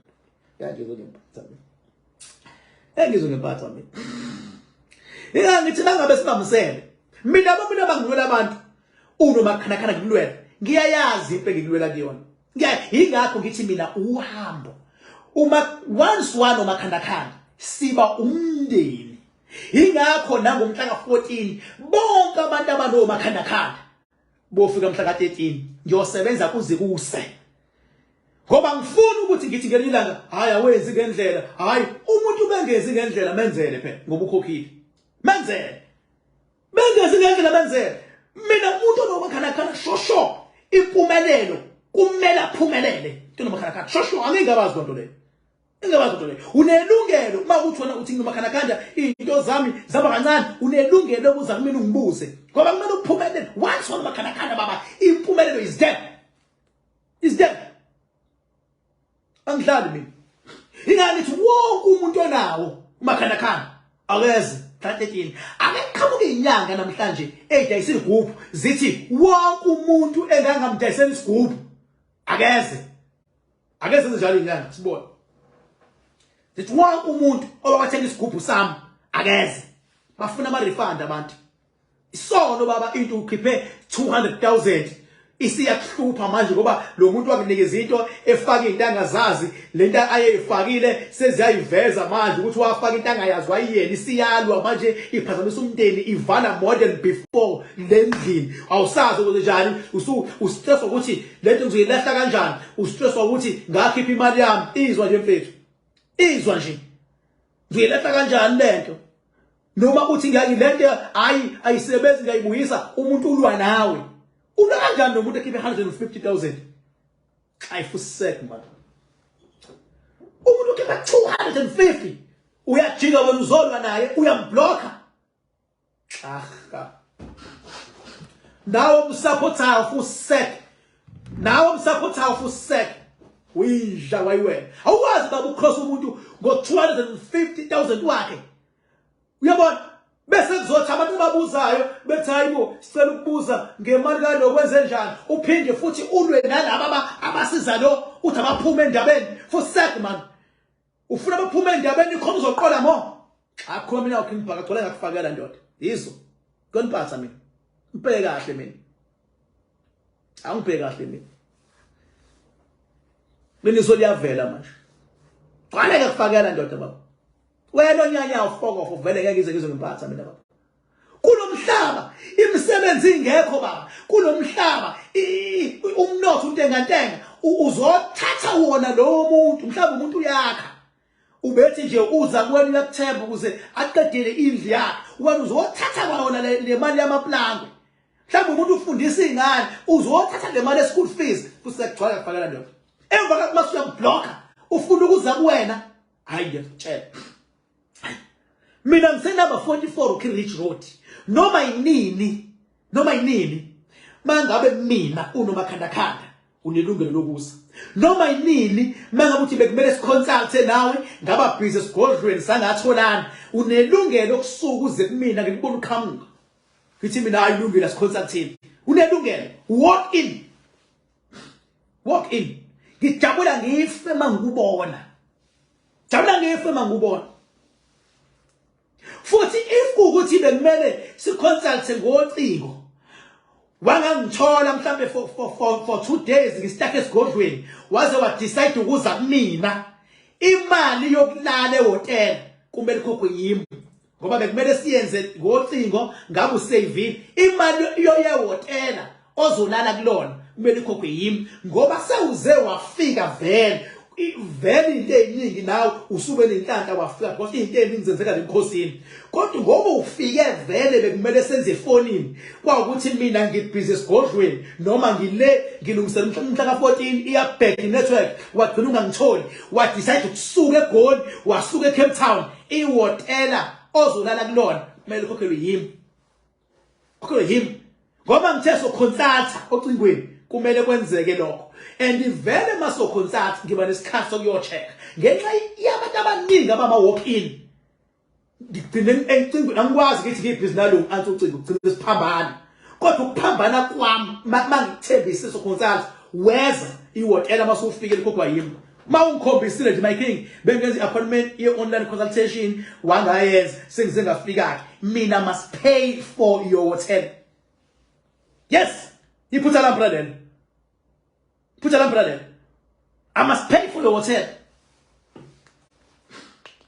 S1: ngeke ngizwe ngempatha mina, ngeke ngizwe ngempatha mina. Ila ngithi nangabe sibambisene, mina bo mina bangilwela abantu unomakhanakhana, ngikulwela, ngiyayazi into engikulwela kuyona. Yingakho ngithi mina uhambo uma once one omakhandakhanda siba umndeni. Yingakho nangomhla ka-14 bonke abantu abanomakhandakhanda bofika mhla ka-13, ngiyosebenza kuze kuse, ngoba ngifuna ukuthi ngithi ngelinye ilanga hayi, awenzi ngendlela, hayi umuntu bengezi ngendlela, menzele phela ngoba ukhokhile, menzele, bengezi ngendlela, menzele. Mina umuntu onomakhandakhanda shosho impumelelo kumele aphumelele, umuntu onomakhandakhanda shosho, angingabazi lonto leyo. Ingabazi into leyo. Unelungelo uma uthi wena uthi ngimakhandakhanda izinto zami zaba kancane, unelungelo lokuza kumina ungibuze. Ngoba kumele uphumelele. Once wona makhandakhanda baba, impumelelo is there. Is there. Angidlali mina. Ingani ithi wonke umuntu onawo umakhandakhanda akeze mhla 13 ake qhamuke inyanga namhlanje edayisa isigubhu zithi wonke umuntu engangamdayisela isigubhu akeze. Ake senze njalo inyanga sibone. Sithi wonke umuntu owakathenga isigubhu sami akeze. Bafuna ama refund abantu. Isono baba into ukhiphe 200,000 isiyakuhlupha manje ngoba lo muntu wakunikeza into efaka into angazazi lento ayeyifakile seziyayiveza manje ukuthi wafaka into angayazi wayiyena isiyalwa manje iphazamisa umndeni ivala more than before lendlini awusazi ukuthi njani usu ustress ukuthi lento ngizoyilahla kanjani ustresswa ukuthi ngakhipha imali yami izwa nje mfethu izwa nje ngizoyilahla kanjani lento noma uthi lento hayi ayisebenzi ngiyayibuyisa umuntu ulwa nawe ulwa kanjani nomuntu ekhiphe 150,000 ayifusek man umuntu ukhipha 250 uyajika wena uzolwa naye uyamblocka. Aha. Nawe umsupportayo fusek. Nawe umsupportayo fusek. Uyidla wayiwena. Awukwazi baba ucross umuntu ngo 250,000 wakhe. Uyabona? Bese kuzothi abantu ababuzayo bethi hayibo sicela ukubuza ngemali kalokwenze njani uphinde futhi ulwe nalaba abasiza lo uthi abaphume endabeni fusek man. Ufuna baphume endabeni khona uzoqola mo. Akho mina uKing Bhaka gcwele ngakufakela ndoda. Yizo. Koniphatha mina. Ngibheke kahle mina. Angibheke kahle mina. Qiniso liyavela manje. Gcwale ngakufakela ndoda baba. Wena onyanya ufokofo vele ngeke ngize ngizongiphatha mina baba. Kulomhlaba imisebenzi ingekho baba. Kulomhlaba umnotho untengantenga uzothatha wona lowo muntu mhlawumbe umuntu uyakha ubethi nje uza kuwena uyakuthemba ukuze aqedele indlu yakhe wena uzothatha kwawona le mali yamaplangwe mhlawumbe umuntu ufundisa iy'ngane uzothatha le mali ye-school fees futhi sekugcwala kufakela ndoda emva kwakho mase uyamblocka ufuna ukuza kuwena hhayi ngiyakutshela mina ngisenumber 44 Rocky Ridge Road noma yinini noma yinini mangabe mina unomakhandakhanda unelungelo lokuza noma yinini mangabe uthi bekumele siconsulte nawe ngaba busy esigodlweni sangatholana unelungelo lokusuka uze kumina ngikubona uqhamuka ngithi mina ayilungile asiconsultini unelungelo walk in walk in ngijabula ngife mangikubona jabula ngife mangikubona futhi if ukuthi bekumele siconsulte ngocingo wangangithola mhlambe for for for for 2 days ngistuck esigodlweni waze wa decide ukuza kumina imali yokulala ehotela kumele ikhokhwe yimi ngoba bekumele siyenze ngocingo ngabe usavile imali yoyehotela ozolala kulona kumele ikhokhwe yimi ngoba sewuze wafika vele vele into eziningi nawe usube nenhlanhla wafika because into eziningi zenzeka lemkhosini kodwa ngoba ufike vele bekumele senze efonini kwawukuthi mina ngibhizi esigodlweni noma ngile ngilungisela umhla ka-14 iyabheda i-network wagcina ungangitholi wadecide ukusuka eGoli wasuka eCape Town ihhotela ozolala kulona kumele ukhokhelwe yimi khokhelwe yimi ngoba ngithe so consulta ocingweni kumele kwenzeke lokho and vele maso consult ngiba nesikhathi sokuyocheck ngenxa yabantu abaningi abama walk in ngigcine ecingweni angikwazi ngithi ngibhizi nalo anti ucingo ugcine siphambana kodwa ukuphambana kwami mangikuthembise so consult weza ihhotela masufike likhokhwa yimi uma ungikhombisile nje my king bengenza i-appointment ye-online consultation wangayenza sengize ngafika-ke mina must pay for your hotel yes iphutha lami phela lelo iphutha lami phela lelo I must pay for your hotel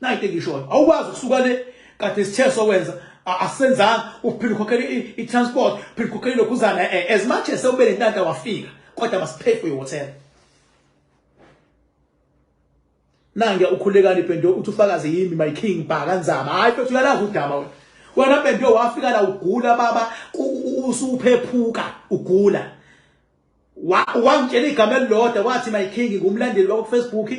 S1: nayi into engishoyo awukwazi ukusuka le kade sithe sokwenza asenzanga uphinde ukhokhele i-transport uphinde ukhokhele ilokhuzana as much as sewube nenhlanhla wafika kodwa must pay for your hotel nange ukhulekani Bhendo uthi ufakazi yimi my king bhaka nzama hayi mfethu uyalazi udaba wena wena Bhendo wafika la ugula baba usuphephuka ugula Wangitshela igama elilodwa, wathi, "My king, ngumlandeli wakho kuFacebook."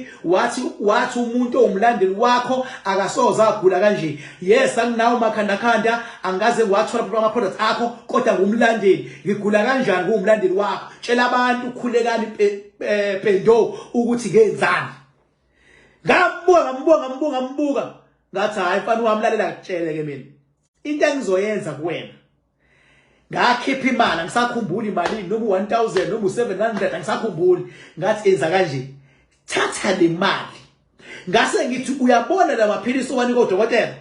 S1: Wathi umuntu owumlandeli wakho akasoze agula kanje. Yes, anginawo makhandakhanda, angikaze ngiwathola ama products akho, kodwa ngumlandeli. Ngigula kanjani ngumlandeli wakho? Tshela abantu, Khulekani Pendo, ukuthi ngenzani. Ngambuka, ngambuka, ngambuka, ngambuka, ngathi, "Hayi mfana wami, lalela, ngikutshele ke mina into engizoyenza kuwena." Ngakhipha imali, angisakhumbuli imali, noma u1000 noma u700, angisakhumbuli. Ngathi, "Enza kanje, thatha le mali." Ngase ngithi, "Uyabona la maphilisi owanika odokotela,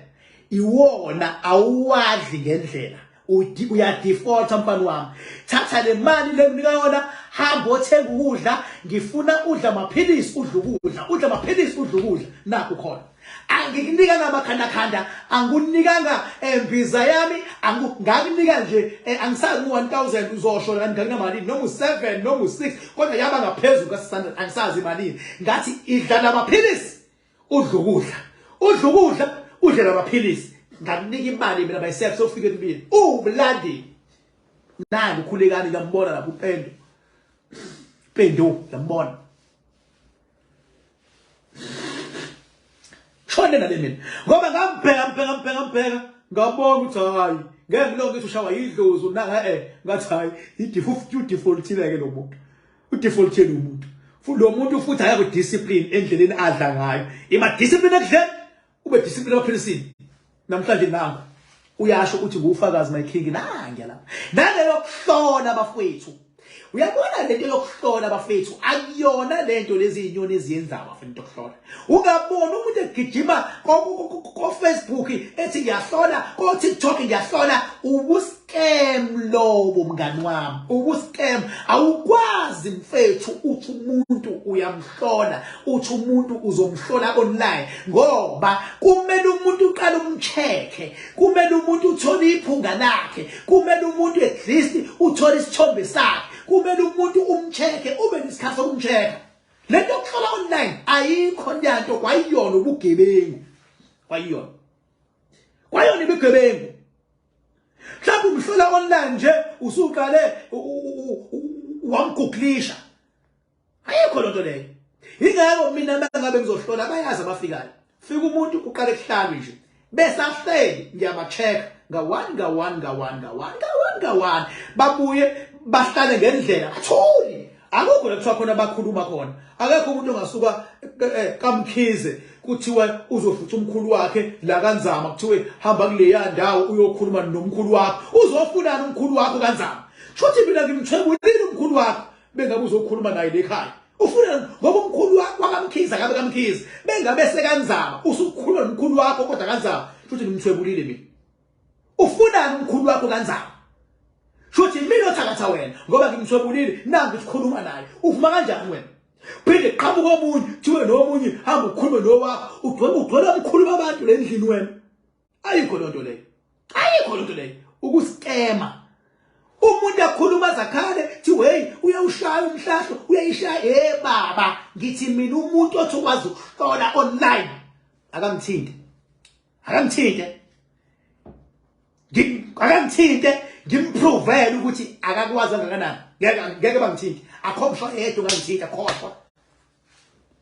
S1: iwona awuwadli ngendlela, uyadefaulta mfana wami. Thatha le mali lekunika yona, hamba othenga ukudla. Ngifuna udla amaphilisi, udla ukudla, udla amaphilisi, udla ukudla. Nakho khona, angikunika ngamakhandakhanda, angikunikanga embiza yami, ngakunika nje, angisazi u1000 uzosho ngakunamalini, noma u7 noma u6, kodwa yaba ngaphezulu ka600, angisazi imalini. Ngathi, idla lamaphilisi, udla ukudla, udla ukudla, udle lamaphilisi. Ngakunika imali mina myself, sofika emibili uwumlandeli." Nani uKhulekani, ngiyambona lapho, uPendo, Pendo, ngiyambona. Shone nale mina, ngoba ngambheka, ngambheka, ngambheka, ngambheka, ngabona ukuthi hayi, ngeke ngilokhu ngithi ushawa yidlozi nanga. Ngathi, hayi, i-defaultile ke lo muntu, udefaultile lo muntu. Futhi lo muntu futhi akekho discipline endleleni adla ngayo. Ima discipline ekudleni, ube discipline emaphilisini. Namhlanje nangu uyasho ukuthi ngufakazi, my king, nange lapha. Nale yokuhlola, bafowethu, uyabona lento yokuhlola, bafethu, akuyona lento lezi inyoni eziyenzayo, bafethu. Into yokuhlola, ungabona umuntu egijima ko Facebook ethi ngiyahlola, ko TikTok ngiyahlola, ubuscam lobo, mngani wami, ubuscam. Awukwazi mfethu uthi umuntu uyamhlola, uthi umuntu uzomhlola online, ngoba kumele umuntu uqale umcheck, kumele umuntu uthole iphunga lakhe, kumele umuntu at least uthole isithombe sakhe, kumele umuntu umcheck, ube nesikhathi sokumcheck. Lento yokuhlola online ayikho nyanto kwayiyona, ubugebengu kwayiyona, kwayona ubugebengu. Mhlawumbe umhlola online nje, usuqale wamgooglisha, ayikho lonto leyo. Ingakho mina mangabe ngizohlola, bayazi abafikayo, fika umuntu uqale kuhlalwe nje, besahleli ngiyaba-check nga-one nga-one nga-one nga-one nga-one nga-one, babuye bahlale ngendlela, bathuli. Akukho la kuthiwa khona bakhuluma khona. Akekho umuntu ongasuka kaMkhize, kuthiwa uzofica umkhulu wakhe la kaNzama, kuthiwe hamba kuleya ndawo uyokhuluma nomkhulu wakho. Uzofunani umkhulu wakho kaNzama? Shuthi mina ngimthwebulile umkhulu wakho, bengabe uzokhuluma naye lekhaya ufuna, ngoba umkhulu wakho wakaMkhize akabe kaMkhize, bengabe sekaNzama, usukhuluma nomkhulu wakho kodwa kaNzama. Shuthi ngimthwebulile mina. Ufunani umkhulu wakho kaNzama? Shuthi mina othakatha wena, ngoba ngimthwebulile, nangu sikhuluma naye. Uvuma kanjani wena? Phinde qhamuka omunye, thiwe nomunye hamba ukhulume nowakho. Ugcwele, ugcwele omkhulu babantu le ndlini wena. Ayikho lonto leyo, ayikho lonto leyo, ukuskema. Umuntu akhuluma zakhale, thi hey, uyawushaya umhlahlo, uyayishaya. Hey baba, ngithi mina umuntu othi ukwazi ukuhlola online akamthinte, akamthinte, akangithinte, ngimprovele ukuthi akakwazi kangakanani. Ngeke, ngeke bangithinte, akho ngisho yedwa ongangithinta, khohlwa,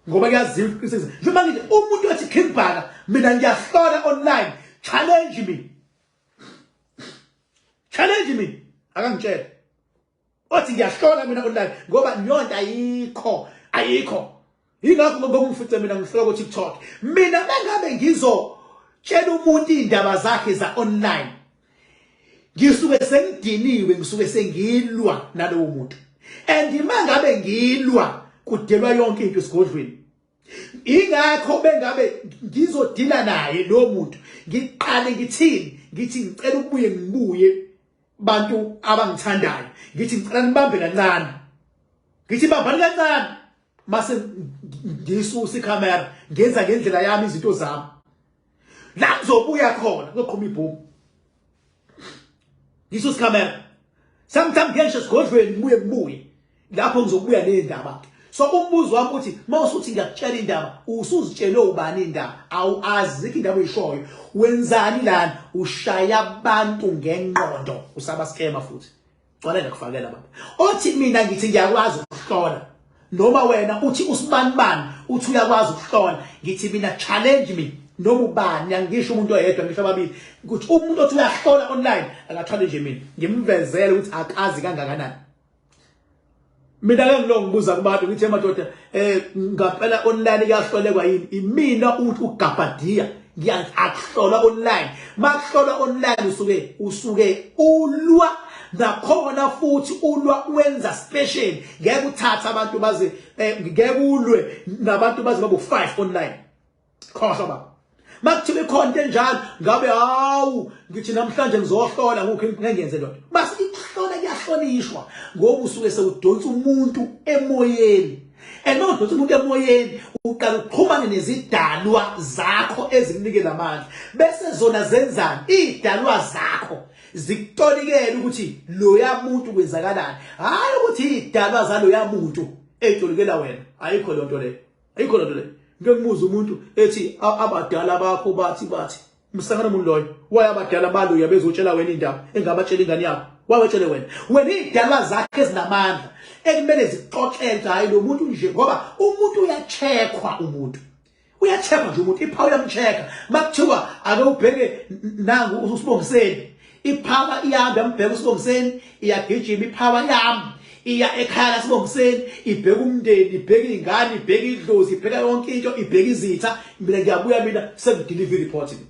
S1: ngoba kuyaziwa ukuqinisekisa. Njengoba ngithi umuntu othi, "King Bhaka, mina ngiyahlola online," challenge me, challenge me, akangitshela othi ngiyahlola mina online, ngoba yonke ayikho, ayikho. Yingakho ngoba ngifice mina ngihlola ku TikTok. Mina mengabe ngizotshela umuntu indaba zakhe za online, ngisuke sengidiniwe, ngisuke sengilwa nalowo muntu, and mangabe ngilwa kudelwa yonke into esigodlweni. Ingakho bengabe ngizodila naye lo muntu, ngiqale ngithini? Ngithi ngicela ukubuye, ngibuye, bantu abangithandayo, ngithi ngicela nibambe kancane, ngithi bambani kancane, mase ngisusa ikhamera, ngenza ngendlela yami izinto zami. La ngizobuya khona kuzoqhuma ibhomu, ngisusa ikhamera, sometimes ngisho esigodlweni, ngibuye, ngibuye lapho ngizobuya nendaba. So umbuzo wami uthi, mawusuthi ngiyakutshela indaba, usuzitshele ubani indaba? Awu, azikho indaba oyishoyo. Wenzani lana? Ushaya abantu ngengqondo, usaba scammer futhi. Gcwala ngakufakela baba. Othi mina ngithi ngiyakwazi ukuhlola. Noma wena uthi usibanibani uthi uyakwazi ukuhlola. Ngithi mina challenge me noma ubani angisho umuntu oyedwa ngisho ababili ukuthi umuntu othi uyahlola online akachallenge mina ngimvezele ukuthi akazi kangakanani. Mina ke ngilo ngibuza kubantu ngithi emadoda ngampela online kuyahlolekwa yini imina uthi ugabhadiya ngiyakuhlola online makuhlola online usuke ulwa nakhona futhi ulwa wenza special ngeke uthathe abantu baze ngeke ulwe nabantu baze babu 5 online Khohlwa baba. Makuthiwa ikhona into enjalo ngabe hawu ngithi namhlanje ngizohlola ngokho ngeke ngiyenze lento. Base ikuhlola kuyahlonishwa ngoba usuke sewudonsa umuntu emoyeni. And uma udonsa umuntu emoyeni uqala uxhumane nezidalwa zakho ezikunike lamandla. Bese zona zenzani? Idalwa zakho zikutolikela ukuthi loya muntu kwenzakalani. Hayi ukuthi idalwa zaloya muntu eyitolikela wena. Ayikho lonto leyo. Ayikho lento le. Ngeke ngimuze umuntu ethi abadala bakho bathi umsangano umuntu loyo. Waye abadala baluya bezotshela wena indaba engabatshela ingane yakho. Wawetshele wena. Wena idalwa zakhe ezinamandla ekumele zixoxele hayi lo muntu nje ngoba umuntu uyacheckwa umuntu. Uyacheckwa nje umuntu iphawu uyamchecka. Makuthiwa ake ubheke nangu usibongiseni. Iphawa iyahamba yambheka uSibongiseni, iyagijima iphawa yami iya ekhaya laSibongiseni, ibheka umndeni, ibheka izingane, ibheka idlozi, ibheka yonke into, ibheka izitha. Mina ngiyabuya mina sengideliver report mina.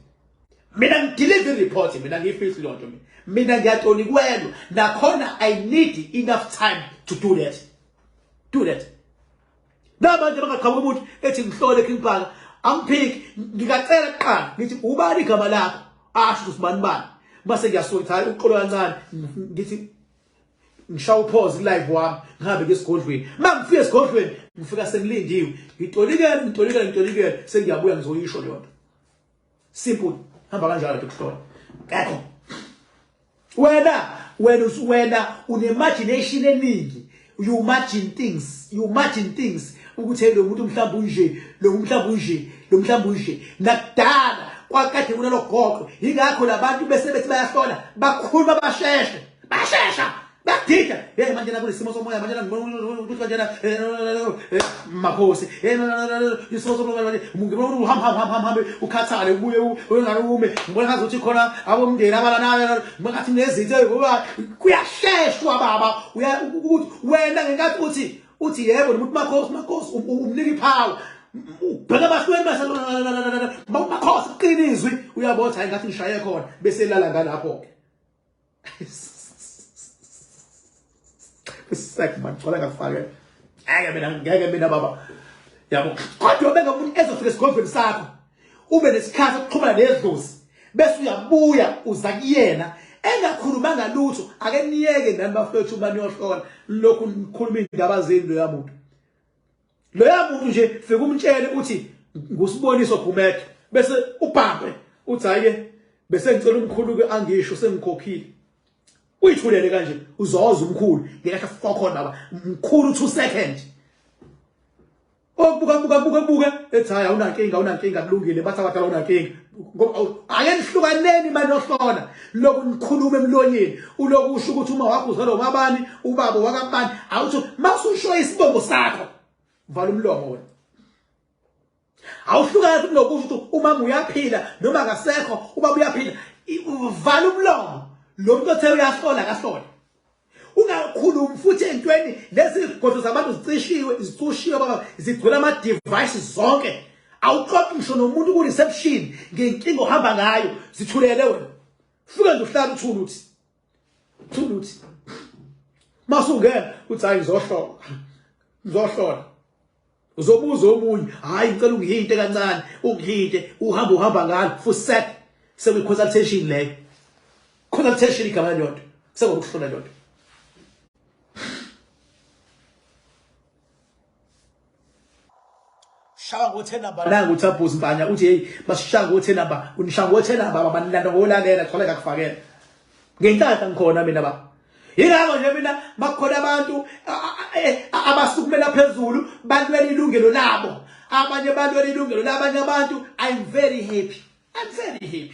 S1: Mina ngideliver report mina ngiyifihli lonto mina. Mina ngiyatolikwelwa nakhona I need enough time to do that. Do that. Namanje bangaqhamuka umuntu ethi ngihlole King Bhaka angiphiki ngingacela kuqala ngithi ubani igama lakho asho ukuthi ubani bani base ngiyasuka ngithi hayi uxolo kancane ngithi ngishaya upause live wami ngihambe ngesigodlweni uma ngifika esigodlweni ngifika sengilindiwe ngitolikele ngitolikele ngitolikele sengiyabuya ngizoyisho leyo nto simple hamba kanjalo ke kuhlola kekho wena une imagination eningi you imagine things you imagine things ukuthi lo muntu mhlawumbe unje lo mhlawumbe unje lo mhlawumbe unje nakudala kwakade kunalo goqo yingakho labantu bese bethi bayahlola bakhuluma basheshe bashesha Bakudida. Hey manje na kunesimo somoya manje ngibona ukuthi kanjena makhosi. Hey isimo somoya manje ngibona ukuthi uhamba hamba hamba hambe ukhathale ubuye uyongane ume. Ngibona ngathi ukuthi khona abomndeni abalanayo ngibona ngathi nezinto ngoba kuyasheshwa baba uya ukuthi wena ngenkathi uthi yebo nomuntu makhosi makhosi umnika iphawu ubheka abahlweni base makhosi qina izwi uyabona hayi ngathi ngishaye khona bese elala ngalapho ke Sek man, gcwala ngakufake. Ngeke mina ngeke mina baba. Yabo. Kodwa beka umuntu ezofika esigodlweni sakho. Ube nesikhathi sokuxhumana nedlozi. Bese uyabuya uza kuyena engakhulumanga lutho. Ake niyeke nani bafethu uma niyohlola lokhu nikhuluma indaba zenu loya muntu. Loya muntu nje fika umtshele uthi ngusiboniso Gumede bese ubhambe uthi hayi ke bese ngicela umkhulu ke angisho sengikhokhile. Uyithulele kanje uzoza umkhulu ngeke fokhona baba mkhulu 2 second. Okubuka buka buka buka ethi hayi awunankinga awunankinga kulungile bathi abadala awunankinga ngoba ake nihlukaneni manje nohlola lokhu nikhuluma emlonyeni uloku usho ukuthi uma wakho uzalwa umabani ubaba wakabani awuthi masusho isibongo sakho vala umlomo wena awuhlukani futhi nokusho ukuthi umama uyaphila noma akasekho ubaba uyaphila vala umlomo lo muntu othe uyahlola akahlola ungakhulumi futhi entweni lezi zigodlo zabantu zicishiwe zicushiwe baba zigcwele ama devices zonke awuxoxi ngisho nomuntu ku reception ngenkinga ohamba ngayo zithulele wena fika nje uhlala uthula uthi thula uthi masungena uthi hayi ngizohlola ngizohlola uzobuza omunye hayi ngicela ungihinte kancane ungihinte uhamba uhamba ngalo full set sekuyi consultation leyo consultation igama leyonto sekukuhlola leyonto shaya ngo-10 number nangu uthabhuzi mpanya uthi hey basishaya ngo-10 number unishaya ngo-10 number baba nilanda ngolalela thola ngakufakela ngenhlanhla ngikhona mina baba yingakho nje mina bakhona abantu abasukumela phezulu balwela ilungelo labo abanye balwela ilungelo labanye abantu i'm very happy i'm very happy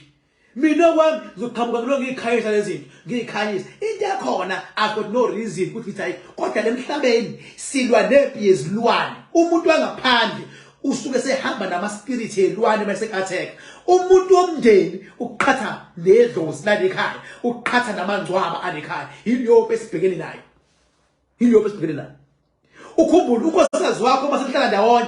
S1: mina kwami ngizoqhamuka ngilo ngiyikhanyisa lezi zinto ngiyikhanyisa into yakho. Nakhona I've got no reason ukuthi ngithi ayikho, kodwa lemhlabeni silwa nempi yezilwane. Umuntu wangaphandle usuke sehamba nama spirit elwane mase attack umuntu womndeni, ukuqhatha nedlozi lalekhaya, ukuqhatha namangcwaba alekhaya. Yileyo esibhekene nayo, yileyo esibhekene nayo. Ukhumbule unkosikazi wakho, uma senihlala ndawonye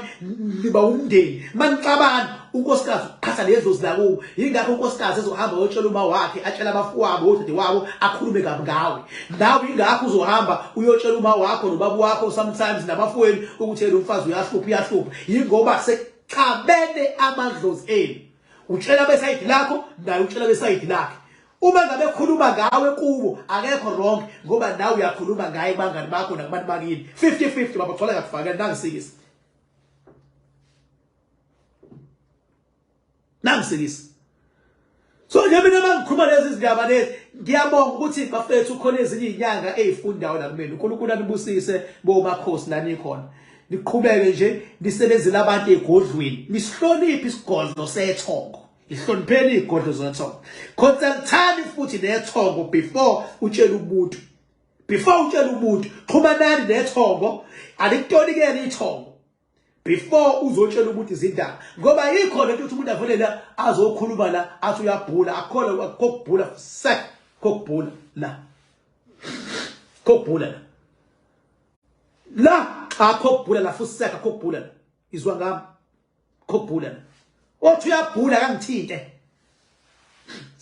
S1: niba umndeni, manixabana unkosikazi uqhatha ledlozi lakubo. Yingakho unkosikazi ezohamba uyotshela uma wakhe, atshela abafowabo, odade wabo, akhulume kabi ngawe. Nawe yingakho uzohamba uyotshela uma wakho nobaba wakho sometimes nabafowenu ukuthi lo mfazi uyahlupha, uyahlupha. Yingoba sekuxabene amadlozi enu. Utshela besayidi lakho, naye utshela besayidi lakhe. Uma ngabe khuluma ngawe kubo, akekho wrong, ngoba nawe uyakhuluma ngaye bangani bakho nakubantu bakini. 50-50 baba, gcwala ngakufakela nangisikisa, nangisikisa. So nje mina mangikhuluma lezi zindaba lezi, ngiyabonga ukuthi bafethu khona ezinye izinyanga ezifundayo la kumina. uNkulunkulu anibusise bomakhosi la nikhona, niqhubeke nje nisebenzele abantu egodlweni, nisihloniphe isigodlo sethongo. Ihlonipheni igodlo zethongo, consultani futhi nethongo before utshela umuntu. Before utshela umuntu, xhumanani nethongo, alikutolikele ithongo before uzotshela umuntu izindaba, ngoba yikho lento ukuthi umuntu avele la azokhuluma la athi uyabhula. Akukho akukho sek kokubhula la, kokubhula la la, akho kubhula la futhi sek, akho kubhula la. Izwa ngami, kokubhula la. Othi uyabhula kangithinte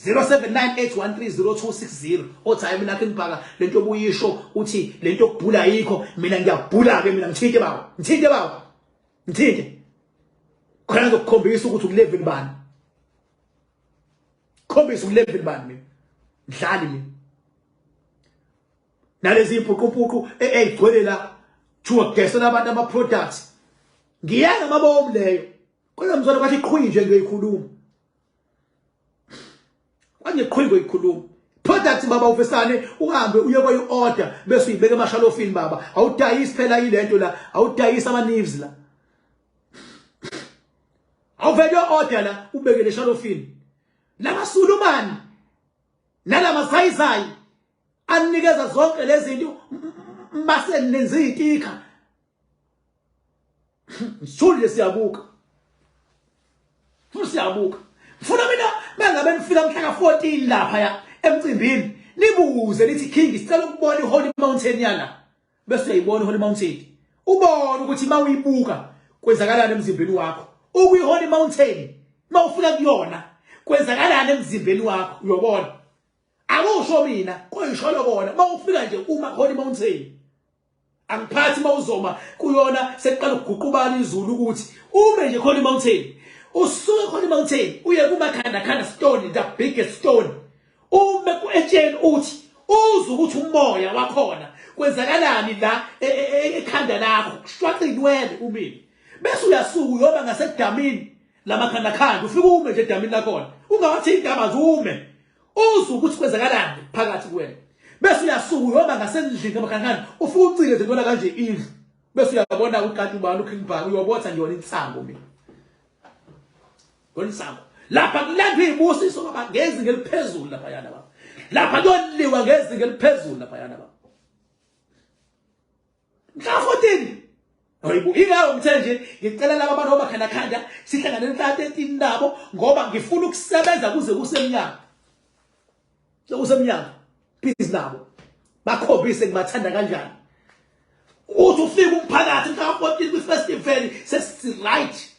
S1: 0798130260. Othi hayi, mina ngibhaka lento obuyisho uthi lento okubhula ayikho, mina ngiyabhula ke mina. Ngithinte baba, ngithinte baba, ngithinte khona ngizokukhombisa ukuthi ukulevel bani, khombisa ukulevel bani. Mina mdlali mina nalezi impuqupuqu eyigcwele la thiwa kugesela abantu ama products, ngiyanga amabomu leyo. Kodwa mzwana kwathi qhwi nje ngiyoyikhuluma, kwanje qhwi ngiyoyikhuluma product baba. Uvesane uhambe uye kwayi order bese uyibeka emashalofini baba. Awudayisi phela ilento la, awudayisi ama leaves la. Awuvele order la, ubeke le shalofini lamasulumani nalamasayizayi anikeza zonke lezi zinto, base nenza izitikha. Sithule, siyabuka futhi siyabuka. Ngifuna mina mangabe nifika mhla ka-14 lapha ya emcimbini, nibuze nithi, "King, sicela ukubona iHoly Mountain yana." Bese uyayibona iHoly Mountain, ubone ukuthi mawuyibuka kwenzakalani emzimbeni wakho. Ukuyi-Holy Mountain, mawufika kuyona kwenzakalani emzimbeni wakho, uyobona. Akusho mina, koyisholo bona. Mawufika nje uma Holy Mountain, angiphathi, mawuzoma kuyona sekuqala ukuguqubala izulu, ukuthi ume nje khona mountain. Usuke khona mountain uye kumakhanda khanda stone, the biggest stone, ume ku-etsheni, uthi uzwe ukuthi umoya wakhona kwenzakalani la ekhanda lakho, kushwaqa inwele umile. Bese uyasuka uyoba ngasedamini lamakhandakhanda, ufike ume nje edamini lakhona, ungawathi indaba, ume uzwe ukuthi kwenzakalani phakathi kuwena. Bese uyasuka uyoba ngasendlini kamakhandakhanda, ufike ucike nje ntona kanje indlu, bese uyabona ukuthi ubani uKing Bhaka. Uyobotha ngiyona insango mina, ngiyona lapha kulandwa izibusiso baba ngezinga eliphezulu lapha yana baba. Lapha kuyoliwa ngezinga eliphezulu lapha yana baba mhla 14. Hayibo, ingakho ngithe nje ngicela laba abantu abakhanda khanda sihlangane mhla 13 nabo, ngoba ngifuna ukusebenza kuze kusemnyama, sekusemnyama please nabo bakhombise ngibathanda kanjani. Uthi ufika umphakathi mhla 14 kwi-festival, sesi right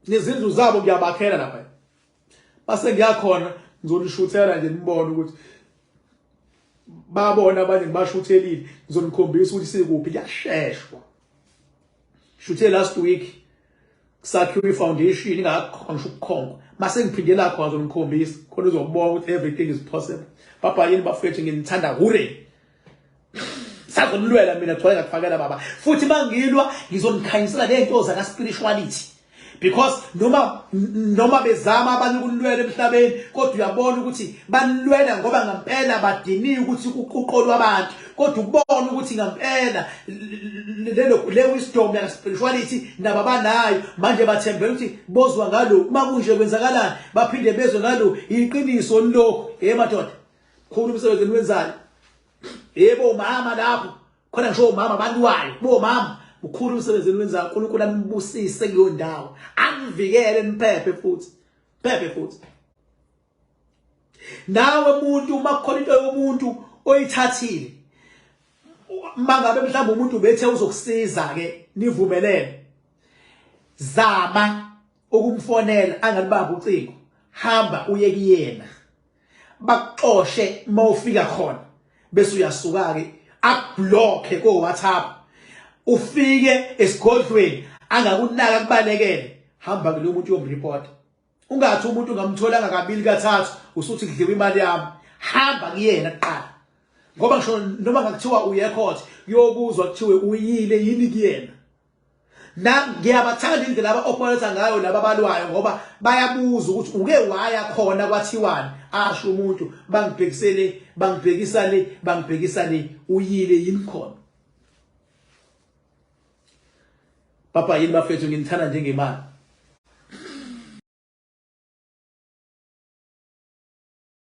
S1: nezindlu zabo ngiyabakhela lapha. Base ngiyakhona ngizonishuthela nje nibone ukuthi babona abanye ngibashuthelile. Ngizonikhombisa ukuthi sikuphi, kuyasheshwa. Shuthe last week kusakhiwa i-foundation, ingakho ngisho ukukhonkwa. Mase ngiphindela khona ngizonikhombisa khona, uzobona ukuthi everything is possible. Baba yini bafethu, nginithanda hure, sazonilwela mina gcwele ngakufakela baba. Futhi mangilwa ngizonikhanyisela lento zaka spirituality, because noma bezama abanye ukulwela emhlabeni, kodwa uyabona ukuthi banilwela ngoba ngempela badiniwe ukuthi kuqolwa abantu. Kodwa ukubona ukuthi ngempela lelo le wisdom ya spirituality nabo abanayo manje, bathembela ukuthi bozwa ngalo uma kunje kwenzakalani, baphinde bezwe ngalo iqiniso lokho. Hey madoda. Khulu umsebenzi eniwenzayo. Yebo mama lapho khona ngisho omama abalwayo bomama mkhulu umsebenzi eniwenzayo uNkulunkulu anibusise kuleyo ndawo anivikele niphephe futhi phephe futhi nawe muntu uma kukhona into yomuntu oyithathile mangabe mhlawumbe umuntu bethe uzokusiza ke nivumelene zama ukumfonela angalibamba ucingo hamba uye kuyena bakuxoshe uma ufika khona bese uyasuka-ke akublokhe ko-whatsapp ufike esigodlweni angakunaka kubalekele hamba kulo muntu uyomreport ungathi umuntu ungamtholanga kabili kathathu usuthi kudliwa imali yami hamba kuyena kuqala ngoba ngisho noma ngakuthiwa uye court kuyobuzwa kuthiwe uyile yini kuyena Na ngiyabathanda indlela aba operate ngayo laba abalwayo ngoba bayabuza ukuthi uke waya khona kwathiwani asho umuntu bangibhekisele bangibhekisa le bangibhekisa le uyile yini khona Papa yini bafethu nginithanda njengemali.